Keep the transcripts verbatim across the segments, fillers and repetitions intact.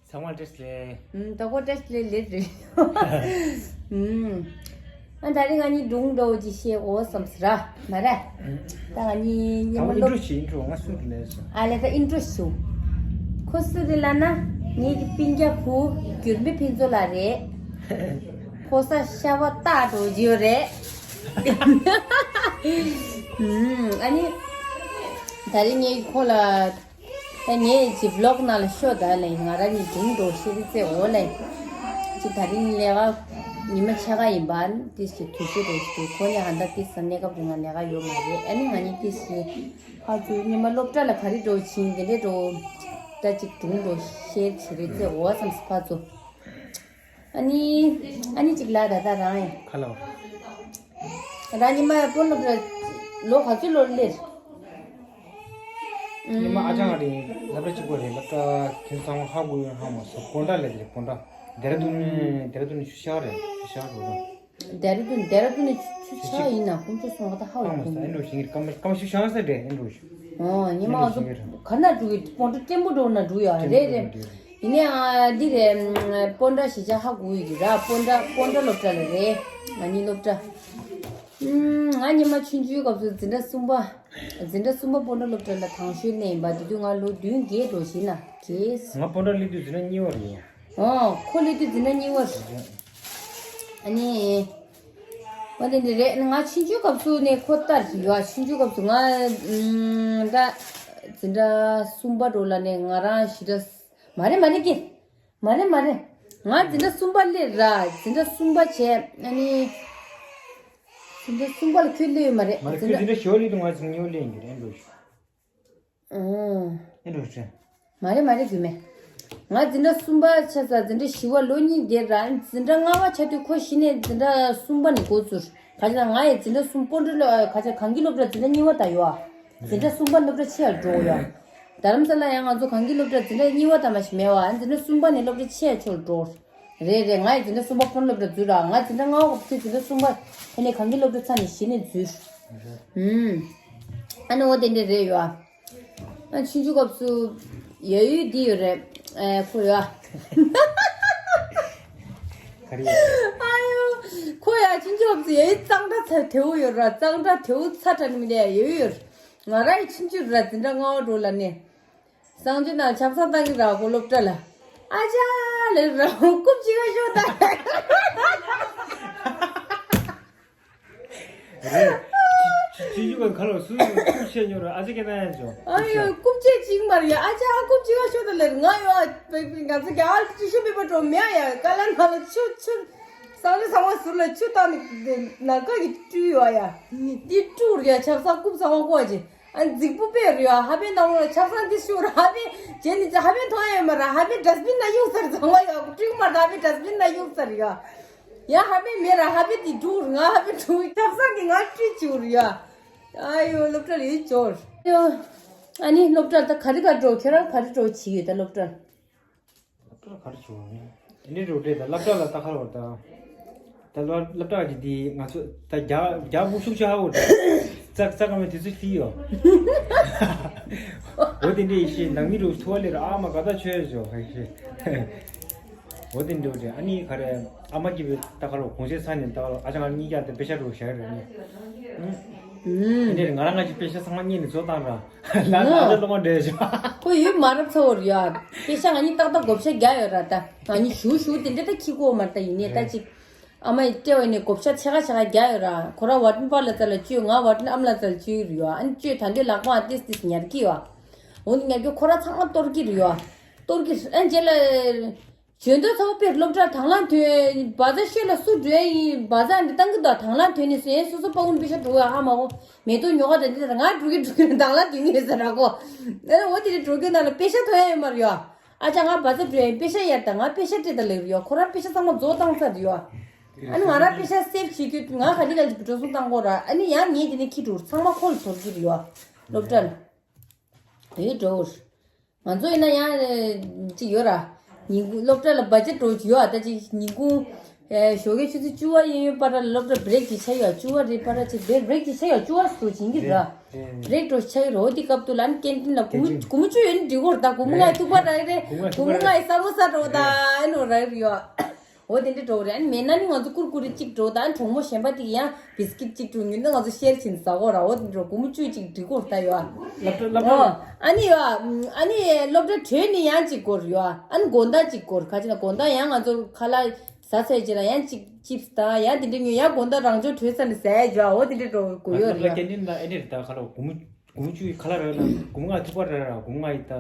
ཚང་མ་བཀྲ་ཤིས་བདེ་ལེགས། ཨུམ། ད་ཁོ་བཀྲ་ཤིས་བདེ་ལེགས་རེད། ཨུམ། ཨ་ད་རིང་ང་གཉིས་སྒྲུང་འདྲ་བོ་ཅིག་བཤད་དགོས་བསམ་སི་ར། མ་རེད། ད་ང་གཉིས་ཉི་མ་ད་སློབ་ཨིན་ཊྲོ་བྱེད། ཨིན་ཊྲོ་ང་སུ་རེད་ལབ་སོང་། ཨ་ལས་ད་ཨིན་ཊྲོ་ཞུ། ཁོ་སུ་རེད་ལབ་ན། ངེད་ཀྱི་སྤུན་ཀྱག་བུ་འགྱུར་མེད་ཕུན་ཚོགས་ལགས་རེད། ཕོ་གསར་ཤ་བ་སྟག་འདྲ་བོ་ཅིག་ཡོད་རེད། ཨུམ། ཨ་ནི། ད་རིང་ངས་ཁོ་ལ། ད་ངས་ཅིག་བི་ལོག་ནང་ལ་ཤོག་ད་ལབ་ཡིན། ང་རང་གཉིས་སྒྲུང་འདྲ་བོ་བཤད་རེས་རྩེ་འོ་ལབ་ཡིན། ཅིག་ད་རིང་ལས་ཀ་ཉི་མ་ཕྱེད་ཀ་ཡིན་པ། ཏིས་ཀྱི་དུས་ཚོད་རེ་ཞིག་ཁོ་ནི་ཧ་ད་ཏིས་ས་གནས་སྐབས་རིང་ང་ལས་ཀ་ཡོད་མ་རེད། ཨ་ནི་ང་གཉིས་ཏིས་ཀྱི་ཕར་ཚུར་ཉི་མ་སློབ་གྲྭ་ལ་ག་རེ་འདྲ་བོ་བྱིན་དེ་འདྲས་འདྲ་བོ། ད་ཅིག་སྒྲུང་འདྲ་བོ་བཤད་བྱེད་རེས་རྩེ་འོ་བསམ་སོང་ཕར་ཚུར། ཨ་ནི། ཨ་ནི་ཅིག་ལ་ད་ད་རང་ཡིན། ཁ་ལོ། རང་ཉི་མ་སྤོ་སློབ་གྲྭ་ལོ་ག་ཚོད་ལོ་སླེབས། ཉི་མ་ཨ་ཅག་ང་རེད། སློབ་གྲྭ་གཅིག་པོ་རེད། སློབ་གྲྭ་ཁྱེད་ཚང་མ་ཧ་གོ་ཡོད་ཧ་མ་སོང་། སྤོན་ཊ་ལས་དེ་རེད། སྤོན་ཊ། ལྡེ་ར་ལྡུན་ནས། ལྡེ་ར་ལྡུན་ནས་ཆུ་ཤར་རེད། ཆུ་ཤར་རེད། ལྡེ་ར་ལྡུན། ལྡེ་ར་ལྡུན་ནས་ཆུ་ཤར་ཡིན་ན་དཀོན་མཆོག་གསུམ་ཁ་ད་ཧ་གོ་ཧ་མ་སོང་། ཨེ་འགྲོ་ཞིག་སྐམ་སྐམ་ཆུ་ཤར་ས་རེད། ཨེ་འགྲོ་ཞིག་ཨོ། ཉི་མ་ང་ཚོ་ག་ན་འགྲོ་གི། སྤོན་ཊ་སྐྱེན་པོ་འགྲོ་ན་འགྲོ་ཡ། རེད་རེད། ཡིན་ནའི་ཨ་འདི་རེད། སྤོན་ཊ་གཞིས་ཆགས་ཧ་གོ་ཡོད་ཀྱི་ར། སྤོན་ཊ་སྤོན་ཊ་སློབ་གྲྭ་ལ་རེད། ང་གཉིས་སློབ་གྲྭ། ཨུམ། ང་ཉི་མ་ཆུང་ཆུང་སྐབས་སུ་འཛིན་གྲྭ་གསུམ་པ། འཛིན་གྲྭ་གསུམ་པ་སྤོན་ཊ་སློབ་གྲྭ་ལ་དང་ཤོས་སླེབས་ཡིན་པ། དེ་དུས་ང་ལོ་བདུན་བརྒྱད་འགྲོ་བཞིན་ན་གེས། ང་སྤོན་ཊ་སླེབས་དུས་འཛིན་གྲྭ་གཉིས་པ་རེད། ཨོ། ཁོ་སླེབས་དུས་འཛིན་གྲྭ་གཉིས་པ་རེད། ཨ་ནི། འོ་དེ་འདི་རེད། ང་ཆུང་ཆུང་སྐབས་སུ་ནས་ཁོ་ལྟར་ཡོད། ཆུང་ཆུང་སྐབས་སུ་ང་ཨུམ། ད་འཛིན་གྲྭ་གསུམ་པ་འགྲོ་ལ་ནས་ང་རང་གཞིས་ཆགས། མ་རེད་མ་རེད་ཀྱེ། མ་རེད་མ་རེད། ང་འཛིན་གྲྭ་གསུམ་པ་སླེབས་ར། འཛིན་གྲྭ་གསུམ་པ་བྱས། ཨ་ནི། འཛིན་གྲྭ་གསུམ་པ་ལ་ཁྱོད་སླེབས་ཡོད་མ་རེད། མ་རེད། འཛིན་ཁྱོད་གྲྭ། འཛིན་གྲྭ་བཞི་པ་སླེབས་དུས་ང་ཚོ་གཉིས་པ་སླེབས་ཡིན་གྱི་རེད། འགྲོ་ཞུ། ཨོ། ཨེ་འགྲོ་ཞུ། མ་རེད་མ་རེད་རྒྱུ་མེད། ང་འཛིན་གྲྭ་གསུམ་པ་ཆགས་ས། འཛིན་གྲྭ་བཞི་པ་ལོ་གཉིས་བསྡད་ར། འཛིན་གྲྭ་ལྔ་པ་ཆགས་དུས་ཁོ་གཞི་ནས་འཛིན་གྲྭ་གསུམ་པ་ནས་འགོ་བཙུགས། ག་ཅི་ན་ང་ཡི་འཛིན་གྲྭ་གསུམ་སྤོན་ཊ་ལོ་ག་ཅི་གངས་སྐྱིད་སློབ་གྲྭ་འཛིན་གྲྭ་གཉིས་པ་ད་ཡོད་ཨ། འཛིན་གྲྭ་གསུམ་པ་སློབ་གྲྭ་ཆེ་ཡར་འགྲོ་ཡོད་ཨ། རྡ་རམ་ས་ལ་ཡང་ང་ཚོ་གངས་སྐྱིད་སློབ་གྲྭ་འཛིན་གྲྭ་གཉིས་པ་ད་མ་ཞིག་མེད་བ། འཛིན་གྲྭ་གསུམ་པ་ནས་སློབ་གྲྭ་ཆེ་ཡར་ཆོར་འགྲོ། རེད་རེད། ང་ཡི་འཛིན་གྲྭ་གསུམ་པ་སྤོན་སློབ་གྲྭ་འཛུལ་ར། ང་འཛིན་གྲྭ་ལྔ་པ་དུས་འཛིན་གྲྭ་གསུམ་པ་ཨ་ནི་གངས་སྐྱིད་སློབ་གྲྭ་ཚ་ནས་གཞི་ནས་འཛུལ། ཨུམ། ཨ་ནི་འོ་དེ་འདྲ་རེད་ཡོད་ཨ། ཨ་ཆུང་ཆུང་སྐབས་སུ་ཡ་ཡུལ་འདི་ཡོད་རེད། ཨེ་ཁོ་ཡོད་ཨ། ག་རེ་ཡོད། ཨ་ཡོ། ཁོ་ཡ་ཆུང་ཆུང་སྐབས་སུ་ཡ་ཡུལ་གཙང་སྦྲ་ཚ་དེའུ་ཡོད་ར། གཙང་སྦྲ་དེའུ་ཚ་དྲགས་ནི་མི་འདྲ་ཡ་ཡུལ་ཡོད། ང་རང་ཡི་ཆུང་ཆུང་ར་འཛིན་གྲྭ་ལྔ་པ་འགྲོ་ལ་ནས། གསང་སྤྱོད་ནང་ཆབ་གསང་བཏང་གི་ར། ཁོ་སློབ་གྲྭ་ལ། ཨ་ཅག་ལེ་ར་རྐུབ་ཅིག་ག་ཤོར་ད། རེད། ཅི་ཅི་ཡུ་ག་ཁ་ལོ་སུ་རྐུབ་ཆེ་ཉོ་ར། ཨ་ཅག་སྐད་བཏང་ཡ་ཅོ། ཨ་ཡོ་རྐུབ་ཆེ་ཅིག་མ་རེད་ཡ། ཨ་ཅག་རྐུབ་ཅིག་ག་ཤོར་ད་ལེ། ང་ཡོ་ཨ་པེ་པེ་ང་ཚོ་རྒྱ་ལ་ཅི་ཤོད་མེད་པ་འགྲོ་མེད་ཡ། ཀ་ལ་ན་ལ་ཆུ་ཆུ། གསང་སྤྱོད་ཚང་མ་ཟུར་ལ་ཆུ་བཏང་ནི་ནམ་མཁའ་གི་སྤྲུལ་ཡོ་ཡ། འདི་སྤྲུལ་ར་ཡ། ཆབ་གསང་རྐུབ་ཚང་མ་ཀོ་ཅི། ཨ་རྫིག་པོ་དཔེ་རེད་ཡ། ཧ་པེ་ནང་ལ་ཆབ་གསང་འདི་ཤུ་ར། ཧ་པེ་བྱས་ནི་ཧ་པེ་མཐོང་ཡ་ཡོད་མ་ར། ཧ་པེ་ཌ་སི་བིན་ན་གཡུག་ཚར་ཚང་མ་ཡ། ཀྲིག་མ་ར། ཧ་པེ་ཌ་སི་བིན་ན་གཡུག་ཚར་ཡ། ཡ་ཧ་པེ་མེད་ར། ཧ་པེ་དེ་འགྲུག་ར། ང་ཧ་པེ་འགྲུག་ཆབ་གསང་གི་ང་ཀྲིག་བཅུག་ར་ཡ། ཨ་ཡོ་སློབ་གྲྭ་ལ་ཡིད་སྐྱོ་ར། ཡོ། ཨ་ནི་སློབ་གྲྭ་ད་ག་རེ་ག་འགྲོ། ཁྱོད་རང་ག་རེ་འགྲོ་བྱེད་ཡོད་ད་སློབ་གྲྭ། སློབ་གྲྭ་ག་རེ་བྱུང་ནས། དེ་འདྲའི་རོགས་འདྲེ་དང་སློབ་གྲྭ་ལ་ལྟ་ཁར་བར་དང་། ད་སློབ་སློབ་གྲྭ་གི་འདི་ང་ཚོ་ད་རྒྱ་རྒྱ་སྦུག་ཤུགས་ཆེ་ཧ་འོ་ད། རྩ་རྩ་ཀ་མའི་དུས་ཚོད་ལྷི་ཡོ། འོ་དེ་འདྲའི་ཡེ་ཤེས་ནང་མི་རུ་ཐུ་བ་ལེར་ཨ་མ་ག་ད་ཆོས་བྱོ་ཧེ་ཤེ། འོ་དེ་འདྲའི་རེད། ཨ་ནི་ག་རེ་ཨ་མ་སྐྱིད་པའི་ལྟ་ཁར་བར་གུང་སེང་ས་ནས་ལྟ་ཁར་ཨ་ཅག་ང་གཉིས་ཀྱང་དེ་པེ་ཤ་རུ་བཞག་རེད་ནི། ཨུམ། དེ་འདྲའི་ང་རང་ང་ཅི་པེ་ཤ་ཚང་མ་རྙེད་ནས་བཟོ་བཏང་ར། ལ་ལ་ལ་ལོ་མ་འདྲེ་ཞོ། ཁོ་ཡུལ་མ་རབས་ཚ་བོ་རེད་ཡ། པེ་ཤ་ང་གཉིས་ཏག་ཏག་བགོ་བཤའ་རྒྱག་ཡོད་ར་ད། ང་གཉིས་ཞུ་ཞུ་དེ་འདྲ་ད་ཁྱི་གོ་མ་ད་ཡིན་ནས་ད་ཅིག་ཨ་མ་ཡི་སྤྲད་བ་ནས་བགོ་བཤའ་ཆེ་ཁ་ཆེ་ཁ་རྒྱག་ཡོད་ར། ཁོ་ར་བ་ཏིན་པ་ལ་ཙ་ལ་བཅོས། ང་བ་ཏིན་ཨམ་ལ་ཙ་ལ་བཅོས་རེད་ཡ། ཨ་ནི་བཅོས་ད་འདོད་ལག་པ་ཏིས་ཏིས་ཉར་གི་ཡོད། འོ་ནི་ཉར་གི་ཁོ་ར་ཚང་མ་གཏོར་གི་རེད་ཡ། གཏོར་གི་ཨ་རྗེས་ལ། བྱོན་དུས་ཚོགས་པའི་སློབ་གྲྭ་དང་བླངས་ཐོན། བ་ཛ་ཤོད་ལ་སུ་འགྲོ་ཡིན། བ་ཛ་འདི་བཏང་གི་དང་དང་བླངས་ཐོན་ནི་སུ་ཡིན། སོ་སོ་པ་ཀུན་པེ་ཤ་འགྲོ་ཡ་ཧ་མ་གོ། མེ་ཏོག་ཉོ་ག་དང་འདི་ལྟར་ང་འགྲོ་གི་འགྲོ་གི་དང་བླངས་ཐོན་གི་ཟེར་ར་གོ། ཨ་འོ་དེ་རེད་འགྲོ་གི་ན་ལ་པེ་ཤ་ཐོན་ཡ་ཡོད་མ་རེད་ཡ། ཨ་ཅག་ང་བ་ཛ་འགྲོ་ཡིན། པེ་ཤ་ཡར་དང་ང་པེ་ཤ་སྤྲད་ད་ལེ་རེད་ཡ། ཁོ་རང་པེ་ཤ་ཚང་མ་རྫོགས་བཏང་ཚར་རེད་ཡ། ཨ་ནི་ང་རང་པེ་ཤ་སེབ་བྱེད་རྒྱུ་ང་ག་ལི་ག་ལི་འགྲོ་སོང་བཏང་གོ་ར། ཨ་ནི་ཡང་ངས་དེ་ནས་ཁྱི་འགྲོ་ཚང་མ་ཁོ་ལ་དོར་གི་རེད་ཡ། སློབ་གྲྭ་ལ། ཨེ་འགྲོ། ང་ཚོ་ཡིན་ན་ཡང་ཅིག་ཡོད་ར། ཉིན་གུང་སློབ་གྲྭ་ལ་བ་ཇེ་འགྲོ་ཅིག་ཡོད་ཨ། ད་ཅིག་ཉིན་གུང་ ཨེ། ཞོགས་ཀའི་ཆུ་ཚོད་བཅུ་པ་ཡིན་ཡོད་པ་ར། སློབ་གྲྭ་བྷི་རེག་ཅིག་ཆགས་ཡོད། བཅུ་པ་རེད་པ་ར། ཅིག་བྷི་རེག་ཅིག་ཆགས་ཡོད། བཅུ་པ་སུ་ཡིན་གྱི་ར། རེད། རེད། བྷི་རེག་འགྲོ་ཆགས་ཡོད་ར། འོ་དེ་སྐབས་དུ་ལ་ནི་ཀེན་ཊིན་ལ་སྒོར་མོ་ཀེན་ཊིན། སྒོར་མོ་བཅུ་ཡོད་ནི་འགྲིག་གོ་ར། ད་སྒོར་མོ་ལྔ་ཡི་ཐུག་པ་རག་རེད། སྒོར་མོ་ལྔ་ཡི་ས་རོ་ས་འགྲོ་ད་ཨེ་ནོ་རག་རེད་ཡོད། འོ་དེ་འདྲ་འགྲོ་རེད། ཨ་ནི་མེད་ན་ནི་ང་ཚོ་ཀུར་ཀུ་རེ་གཅིག་འགྲོ་ད། གྲོགས་མོ་གཞན་པ་དེ་ཡང་བིས་ཀིཊ་གཅིག་འགྲོ་ཉུལ་ན་ང་ཚོ་ཤེར་བྱིན་ཟ་གོ་ར། འོ་དེ་འགྲོ་སྒོར་མོ་བཅུ་གཅིག་འགྲིག་གོ་ར་ད་ཡོད། སློབ་གྲྭ་སློབ་གྲྭ། ཨོ། ཨ་ནི་ཡོད། ཨ་ནི་སློབ་གྲྭ་གྲོལ་ནི་ཡང་གཅིག་སྒོར་ཡོད། ཨ་ནི་དགོང་དག་གཅིག་སྒོར་ག་ཅི་ན་དགོང་དག་ཡང་ང་ཚོ་ཁ་ལག་ཟ་ཚར་རྗེས་ལ་ཡང་གཅིག་ཅིབ་སི་དང་ཡང་དེ་འདྲ་ཉོས། ཡང་དགོང་དག་རང་ཕྱོགས་གྲོལ་ཚར་ནས་ཟ་ཡ་ཡོད། འོ་དེ་འདྲ་འགྲོ་དགོས་ཡོད་རེད་ཡ། ཀེན་ཊིན་ལ་ཨེ་འདྲ་རེད། ད་ཁ་ལག་སྒོར་མོ་སྒོར་མོ་བཅུ་ཡི་ཁ་ལག་རག་ན་སྒོར་མོ་ལྔ་ཐུག་པ་རག་ར། སྒོར་མོ་ལྔ་ཡི་ད།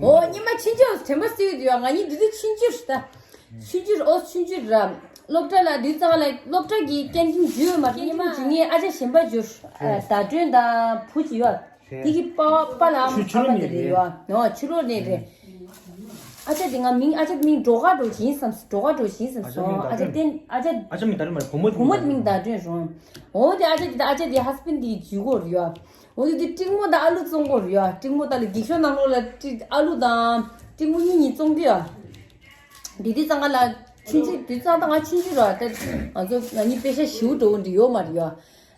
ཨོ། སྔོན་མ་ཆུང་ཆུང་དྲན་པ་གསོས་ཡོད་ཡ། ང་གཉིས་དུས་ཚོད་ཆུང་ཆུང་རེད་ད། ཆུང་ཆུང་རེད། ཨོ་ཆུང་ཆུང་རེད། སློབ་གྲྭ་ལ་དུས་ཚང་ལ་སློབ་གྲྭ་གི་ཀེན་ཊིན་འཇུས་ཡོད་མ་རེད། སྔོན་མ་འཇུས་ངས་ཨ་ཅག་གཞན་པ་འཇུས། ཨ། ཟླ་སྒྲོན་དང་བུ་གཅིག་ཡོད། དེ་གི་པ་པ་ལ་ཕ་མ་དེ་རེད་ཡོད། ཨོ་ཕྱི་ལོགས་ནས་རེད། ཨ་ཅག་དེ་ང་མིང་ཨ་ཅག་མིང་སྒྲོ་ག་སྒྲོ་བྱིན་བསམ། སྒྲོ་ག་སྒྲོ་བྱིན་བསམ་སོང་། ཨ་ཅག་བསྟན་ཨ་ཅག་ཨ་ཅག་མིང་ད་རེད་མ་རེད། བུ་མོ་དེ་བུ་མོ་དེ་མིང་ཟླ་སྒྲོན་རུང་། འོ་དེ་ཨ་ཅག་དེ་ཨ་ཅག་དེ་ཧ་སི་བྷེན་ཌི་དེ་འཇུས་གོ་རེད་ཡོད། འོ་དེ་དེ་སྲིང་མོ་དང་ཨ་ལུ་བཙོང་གོ་རེད་ཡོད། སྲིང་མོ་དང་ལ་འགྱིག་ཤོག་ནང་ལོགས་ལ་ཨ་ལུ་དང་སྲིང་མོ་གཉིས་གཉིས་བཙོང་གི་ཡོད། དེ་དུས་ཚང་ཁ་ལ་ཆུང་ཆུང་དུས་ཚང་ད་ང་ཆུང་ཆུང་ར། ད་ང་ཚོ་ང་གཉིས་པེ་ཤ་ཞིའུ་འགྲོ་འདི་ཡོད་མ་རེད་ཡ།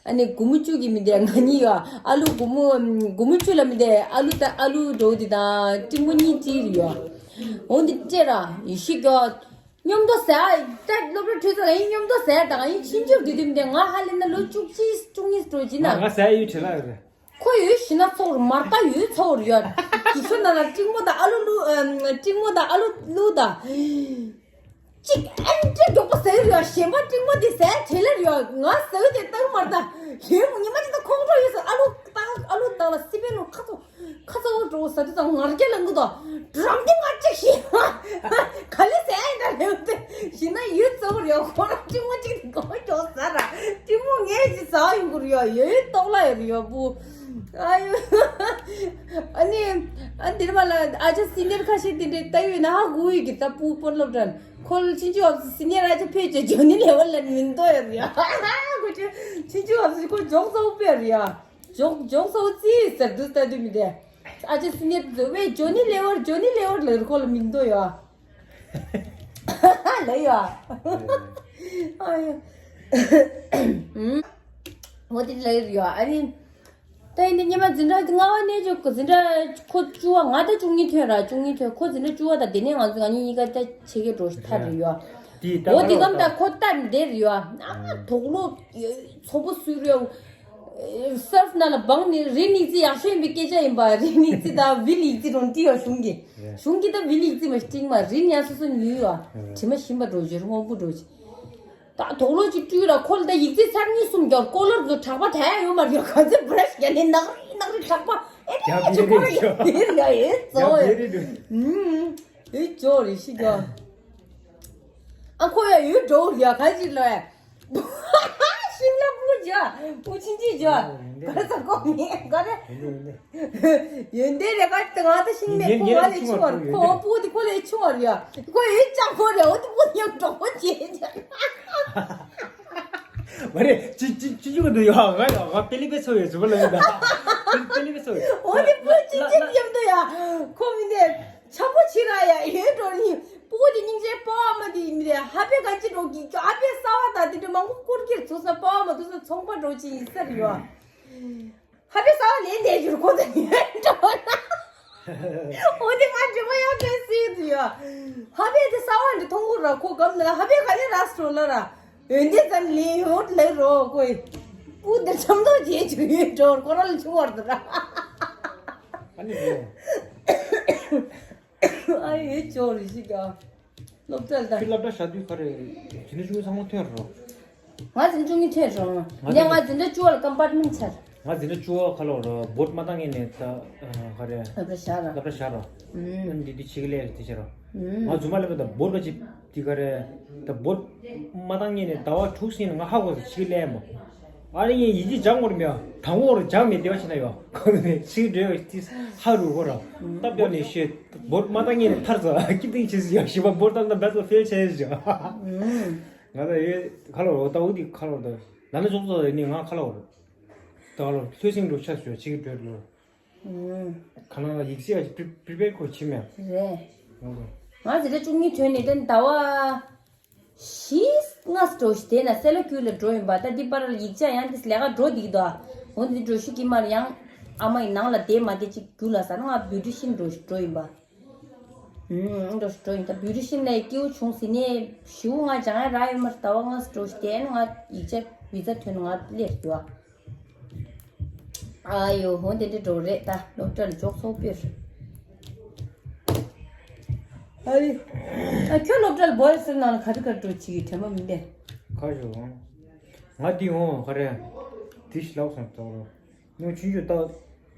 ཨ་ནི་སྒོར་མོ་བཅུ་གི་མི་དེ་ང་གཉིས་ཡ། ཨ་ལུ་སྒོར་མོ་སྒོར་མོ་བཅུ་ལ་མི་དེ་ཨ་ལུ་ད་ཨ་ལུ་འགྲོ་འདི་དང་སྲིང་མོ་གཉིས་ཅི་རེད་ཡ། འོ་འདི་སྤྲད་ར་ཡེ་ཤེས་རྒྱོ། མཉམ་དུ་ཟ། ད་སློབ་གྲྭ་གྲོལ་ཚར་ཡིན་མཉམ་དུ་ཟ། ད་ང་ཡིན་ཆུང་ཆུང་དུས་དུས་མི་དེ་ང་ཧ་ལས་ན་ལོ་བཅུ་གཅིག་བཅུ་གཉིས་འགྲོ་གི་ན། ང་ཟ་ཡོད་བྲེལ་ལ་ཡོད་རེད། ཁོ་ཡོད་ཤི་ན་ཚོར་མར་ལྟ་ཡོད་ཚོར་ཡོད། འགྱིག་ཤོག་ནང་ལ་སྲིང་མོ་དང་ཨ་ལུ་བླུག་ཨམ། སྲིང་མོ་དང་ཨ་ལུ་བླུག་དང་། གཅིག་ཨེ་འདྲ་མགྱོགས་པོ་ཟ་ཡོད་རེད་ཡ། གཞན་པ་སྲིང་མོ་དེ་ཟ་བྲེལ་ལེ་རེད་ཡ། ང་ཟ་ཡོད་དེ་ལྟ་གི་མ་རེད་ད། ལྷན་ཉི་མ་གཅིག་ད་ཁོང་ཁྲོ་ཡོད་ཟེར། ཨ་ལུ་ད་ཨ་ལུ་དང་ལ་སི་པན་ལུ་ཁ་ཚོ་ཁ་ཚ་བོ་འགྲོ་ས་དེ་ཙང་ངར་སྐད་ལ་ངུ་དང་འགྲམ་གྱི་ངར་ཅིག་ཤི། ག་ལེ་ཟེར་ཨེ་འདྲ་ལེ་བ་དེ་ཤི་ན་ཡོད་ཚ་བོ་རེད། ཁོ་རང་སྲིང་མོ་གཅིག་གི་གོ་ཅོག་ཟ་ར། སྲིང་མོ་ངས་ཅི་ཟ་ཡོང་གི་རེད་ཡ། ཡོད་ཡོད་ཏོག་ལ་ཡོད་རེད་ཡ་བུ། ཨ་ཡོ། ཨ་ནི་ཨ་འདིར་མ་ལ་ཨ་ཅག་སི་ནི་ཡར་ཁ་ཤས་དེ་འདྲའི་ལྟ་ཡོད་ན་ཧ་གོ་ཡོད་ཀྱི་ད་བུ་སྤོ་སློབ་གྲྭ་ཁོ་ལ་ཆུང་ཆུང་བབས་སི་ནི་ཡར་ཨ་ཅག་ཕེབས་ཅེ་ཇོ་ནི་ལེ་ཝར་ལ་མིང་འདོགས་ཡོད་རེད་ཡ། ཁོ་ཆུང་ཆུང་བབས་སི་ཁོ་ཇོག་ཚ་བོ་ཕེབས་རེད་ཡ། ཇོག་ཇོག་ཚ་བོ་རྩིས་ཟེར་དུས་ལྟ་དུས་མི་དེ། ཨ་ཅེ་སི་ནེ་ཛོ་ཝེ་ཇོ་ནི་ལེ་ཝར་ཇོ་ནི་ལེ་ཝར་ལ་ཁོ་ལ་མིང་འདོགས་ཡོད། ལ་ཡོད། ཨ་ཡོ། འོ་དེ་ལ་ཡོད་ཨ་ནི། ད་ཡིན་དེ་སྔོན་མ་འཛིན་གྲྭ་ལྔ་པ་ནས་ཅོག་འཛིན་གྲྭ་ཁོ་བཅུ་པ་ང་ད་བཅུ་གཉིས་ཐོན་ར། བཅུ་གཉིས་ཐོན། ཁོ་འཛིན་གྲྭ་བཅུ་པ་དང་དེ་ནས་ང་ཚོ་ང་གཉིས་གཉིས་ཀ་ད་ཕྱེད་ཀའི་འགྲོ་ཐར་རེད་ཡོད། འོ་དེ་གམ་ད་ཁོ་ད་འདིར་ཡོད། ཨ་དོག་ལོ་ཚོ་པོ་སུ་རེད། སརཕ་ནང་ལ་སྦངས་ནས་རི་ནིག་ཙི་ཡག་ཤོས་ཡིན་པའི་སྐད་ཆ་ཡིན་པ། རི་ནིག་ཙི་དང་བི་ལིག་ཙི་རང་བྲིས་ཡོད་གཞུང་གིས། གཞུང་གིས་ད་བི་ལིག་ཙི་མ་བྲིས་མ་རི་ནི་ཡང་སོ་སོ་ཉུལ་ཡོད། དྲི་མ་ཞིམ་པ་འགྲོ་རྒྱུ་སྔོན་པོ་འགྲོ་ཅིག་ད་དོག་ལོ་ཅིག་བྲིས་ར་ཁོ་ལ་ད་ཡིག་ཚད་ཚར་གཉིས་གསུམ་རྒྱབ་ཀོ་ལར་ཚོ་གྲགས་པ་ད་ཡ་ཡོད་མ་རེད། ག་ཚོད་བྷ་ར་ཤི་རྒྱག་ནས་ནག་རི་ནག་རི་གྲགས་པ་ཨེ་ད་ཡ་ཅིག་ཁོ་ར་ཡོད་ཡོད་ཡ་ཡོད་ཚོ་ཡོད་ཡོད་ཅོ་རེ་ཤི་རྒྱག་ཨ་ཁོ་ཡ་ཡོད་འགྲོ་ཡ་ག་ཅིག་ལོ་ཡ། ཤིང་ལ་སྤུ་ཇ། སྤུ་ཆིན་ཆིན་ཇ། ག་རེ་ཟ་གོ་མི་ག་རེ། ཡོན་ཏན་རེ་ག་ཏི་ང་ད་ཤིང་མེད་ཁོ་ང་ལས་ཆུང་བར་ཁོ་སྤུ་དེ་ཁོ་ལས་ཆུང་བར་ཡ། ཁོ་ཡོད་ཅག་ཁོ་རེ་འོ་དེ་སྤུ་ཉམས་གྲོགས་པོ་བྱེད་ཅག་མ་རེད། ཅི་ཅི་ཅི་ཅི་ག་འདུག་ཡ། ང་ཡ་ང་པེ་ལི་པེ་ཚོ་ཡོད་ཟུར་པ་ལ་ཡོད་ད། པེ་ལི་པེ་ཚོ་ཡོད། འོ་དེ་སྤུ་ཆིན་ཆིན་ཉམས་འདུག་ཡ། ཁོ་མི་འདི། ཆག་པོ་ཆེ་ར་ཡ་ཡོད་འགྲོ་ནི། སྤུ་གུ་དེ་སྙིང་རྗེ་པ་མ་དེ་མི་རེད། ཧ་པེ་ག་ཅི་འགྲོ་གི་ཨ་ཕའི་གསར་པ་དང་དེ་འདྲ་མང་པོ་བསྐུར་གྱི་ཚོ་ས་པ་མ་དུ་ས་ཚོང་པ་འགྲོ་ཅི་ཡིན་ས་རེད་ཡ། ཧ་པེ་གསར་པ་ལས་འདས་རྒྱུར་གོ་ད་ཡོད་འགྲོ་ན། འོ་དེ་ང་འདྲི་མ་ཡང་ཕན་སྲིད་དུ་ཡ། ཧ་པེ་དེ་གསར་པ་འདྲ་མཐོང་གི་ར་ཁོ་གམ་ན་ཧ་པེ་ག་ནས་ར་སྤྲོ་ལ་ར། འོན་ཏེ་ཙམ་ལས་ཡོད་ལེ་རོ་ཁོས། སྤུ་དེ་ཆམ་ཐོག་རྗེས་ཆུ་ཡོད་འགྲོ་ཁོ་ར་ལ་ཆུང་བར་དུ་ར། ཨ་ནི་རེད། ཨ་ཡེ་ཅོ་རི་ཞིག་ག་སློབ་གྲྭ་ལ་ཁྱོད་སློབ་གྲྭ་བཞག་དུས་ག་རེ། དེ་ནས་ཆུང་ཚང་མ་ཐོན་རོ། ང་འཛིན་ཆུང་གི་ཐོན་རོ། ང་ངས་ང་འཛིན་གྲྭ་བཅུ་པ་ལ་ཀམ་པར་མེན་ཊི་ཚར། ང་འཛིན་གྲྭ་བཅུ་པ་ཁ་ལོ་རོ་བོར་མ་བཏང་ངེས་ནས་ད་ག་རེ། སློབ་གྲྭ་བཞག་ར། སློབ་གྲྭ་བཞག་རོ། ཨུམ། ཨ་ནི་འདི་འདི་ཕྱི་གི་ལས་དེ་བྱེད་རོ། ཨུམ། ང་རྫུན་མ་ལབ་པ་ད་བོར་ག་ཅིག་དེ་ག་རེ། ད་བོར་མ་བཏང་ངེས་ནས་ཟླ་བ་དྲུག་ཟིན་ནས་ང་ཧ་གོ་ས་ཕྱི་གི་ལས་མོ། ཨ་རེ་ངས་ཡི་གེ་སྦྱང་དགོས་རེད་མེད་ཨ། དང་པོ་རུ་སྦྱང་མེད་བདེ་བ་ཞིག་ན་ཡོད་ཁོ་ནས་ཕྱི་གི་འགྲོ་ཡོད་དེ་ཧ་རུ་གོ་ར། སྟབས་བདེ་ནས་ཤེས། བོར་མ་བཏང་ངེས་ནས་ཐར་ཚ་ཀི་ཏིང་བྱེད་སི་ཡ་ཞི་བ་བོར་བཏང་ན་བེད་ལ་ཕེལ་ཆེ་ཞིག་ང་ད་ཡོད་ཁ་ལོ་རོ་ད་འུ་དི་ཁ་ལོ་རོ་ད་ན་ན་ཅོག་ཙོ་ནི་ང་ཁ་ལོ་རོ་ད་ལོ་ལྷོད་སེང་རུ་ཆ་སུ་ཡ་ཕྱི་གི་འགྲོ་རོ། ཁ་ན་ཡིག་སི་ཡ་ཅི་པི་པི་པེར་ཁོ་ཕྱི་མེ། རེད། ང་ཟེར་ད་བཅུ་གཉིས་ཐོན་ནས་ད་ཟླ་བ། བཞི་ལྔ་འགྲོ་ཞིག་དེ་ན་སེ་ལ་ཀུ་ལ་འགྲོ་ཡིན་པ། ད་འདི་པར་ཡིག་ཆ་ཡང་འདི་ལས་ཀ་འགྲོ་འདི་འདུག་འོ་འདི་འགྲོ་ཞིག་གི་མར་ཡང་ཨ་མ་ཡི་ནང་ལ་བསྡད་མ་བསྡད་ཅིག་རྒྱུ་ལ་ཟ་ན་ང་བིའུ་ཊི་ཤན་འགྲོ་ཞིག་འགྲོ་ཡིན་པ། ཨུམ། འགྲོ་ཞིག་འགྲོ་ཡིན། ད་བིའུ་ཊི་ཤན་ལ་སྐྱེའུ་བྱུང་ཟིན་ནས་ཞུ་ང་སྦྱང་ཡ་རག་ཡོད་མ་རེད། ཟླ་བ་ལྔ་འགྲོ་ཞིག་དེ་ན་ང་ཡིག་ཆ་བི་ཛ་ཐོན་ང་སླེབས་རྒྱུ་ཨ། ཨ་ཡོ་ཧོ་དེ་འདྲ་འགྲོ་རེད། ད་སློབ་གྲྭ་ལ་འཇོག་ཚོགས་པེར། ཨ་ཡི། ཨ་ཁྱོད་སློབ་གྲྭ་ལ་བོ་ཡ་སི་ཧོ་སི་ཊལ་ནང་ལ་ག་རེ་ག་རེ་འགྲོ་བྱེད་ཀྱི་དྲན་པ་མི་འདུག་ཁ་ཤོ། ང་འདི་འོང་ག་རེ། དེ་ཞིག་ལབ་སོང་ཏོ། ཉོ་ཆུང་ཆུང་ད།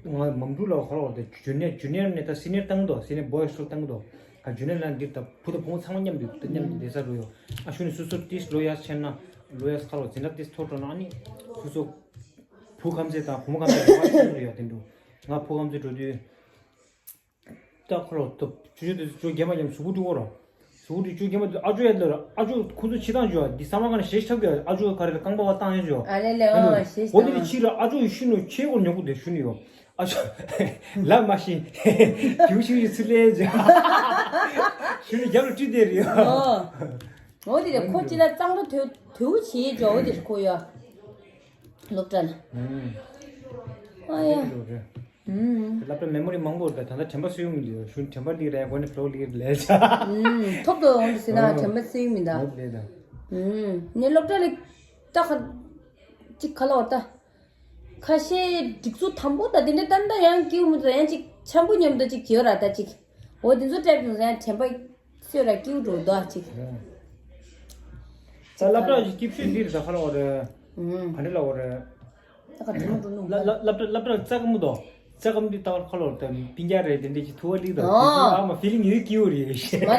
ང་མམ་འབྲུ་ལ་ཁ་ལོ་དེ་ཇུ་ནི་ཡར་ཇུ་ནི་ཡར་ནས་ད་སི་ནི་ཡར་བཏང་གི་འདུག་སི་ནི་ཡར་བོ་ཡ་སི་ཧོ་སི་ཊལ་བཏང་གི་འདུག་ག་ཇུ་ནི་ཡར་ལ་འདིར་ད་བུ་དང་བུ་མོ་ཚང་མ་མཉམ་དུ་ད་མཉམ་དུ་བསྡད་ས་རུ་ཡོད། ཨ་ཤུ་ནི་སོ་སོ་ཏིས་ལོ་ཡ་ཆེན་ན་ལོ་ཡ་ཁ་ལོ་འཛིན་གྲྭ་ཏིས་ཐོ་འགྲོ་ན་ཨ་ནི་སོ་སོ་བུ་ཁམས་ཚེ་དང་བུ་མོ་ཁམས་ཚེ་ལོ་ཡ་ཆེན་རུ་ཡོད། དེ་འདུག་ང་བུ་ཁམས་ཚེ་འགྲོ་དུས་ད་ཁ་ལོ་ད་ཆུ་ཆུ་དེ་ཆུ་རྒན་མ་མཉམ་གཟུགས་པོ་འགྲོ་གོ་ར། གཟུགས་པོ་འགྲོ་ཆུ་རྒན་མ་དེ་ཨ་ཅོ་ཡ་ལ་ར། ཨ་ཅོ་ཁོ་ཚོ་ཕྱི་ཐང་ཅོ་འདི་ས་མ་ག་ནས་ཞེ་ཆགས་ཀྱི། ཨ་ཅོ་ག་རེ་རྐང་པ་བ་བཏང་ཡ་ཅོ། ཨ་ལེ་ལེ་ཨ་ཞེ་ཆགས། འོ་དེ་ནི་ཕྱི་ར་ཨ་ཅོ་ཡི་ཤུ་ནུ་ཆེ་གོ་ཉོ་གོ་དེ་ཤུ་ནུ་ཡོ། ཨ་ཅོ་ལ་མ་ཤི་རྒྱུ་ཤུ་ཡི་ཚུལ་ལས་ཅོ། ཤུ་ནུ་རྒྱབ་ལ་ཁྲིད་དེ་རེད་ཡོ། འོ་འོ་དེ་རེད། ཁོ་ཅི་ལ་གཙང་པོ་དོ་དོ་བྱེད་ཅོ། འོ་དེ་རེད་ཁོ་ཡོ། སློབ་གྲྭ་ལ། ཨ་ཡ། སློབ་གྲྭ་མེ་མོ་རི་མང་པོ་རེད། ད་ད་ལྟ་དྲན་པ་གསོ་ཡོང་གི་འདུག་ཤུ་ནུ་དྲན་པ་འདི་རེད། གོ་ནས་བློག་ལི་ལས་ཅོ། ཐོབ་ཏོ་འོང་དུ་ཟེར་ན་དྲན་པ་གསོ་ཡོང་མི་འདུག་འོ་དེ་ད། ནས་སློབ་གྲྭ་ལ་ད་ཁ་ཅིག་ཁ་ལོ་ད། ཁ་ཤས་སྒྲིག་འཛུགས་དམ་པོ་དང་དེ་འདྲ་ཏན་ཏན་ཡང་སྐྱིད་མི་འདུག་ཡང་ཅིག་འཆམ་པོ་མཉམ་དུ་ཅིག་བྱེད་ར་ད་ཅིག་འོ་དེ་ཚོ་སྤྲད་དུས་ཡང་དྲན་པ་གསོས་ར་སྐྱིད་འགྲོ་འདུག་ཅིག་ད་སློབ་གྲྭ་ཞིག་སྐྱིད་ཤོས་འདི་རེད། ད་ཁ་ལོ་རེད། ག་འདྲ་ལ་འོ་རེད། ད་ག་དྲི་མོ་འགྲོ་ནུ། སློབ་གྲྭ་སློབ་གྲྭ་རྩ་ག་མོ་དོ། རྩ་ག་མོ་འདི་ལྟ་བར་ཁ་ལོ་དང་སྤུན་ཀྱག་རེད། དེ་འདྲ་ཅིག་ཐུ་བ་ལིག་དང་དེ་ཚོ་ཨ་མ་ཕི་ལིང་ཡོད་སྐྱིད་པོ་རེད། མ་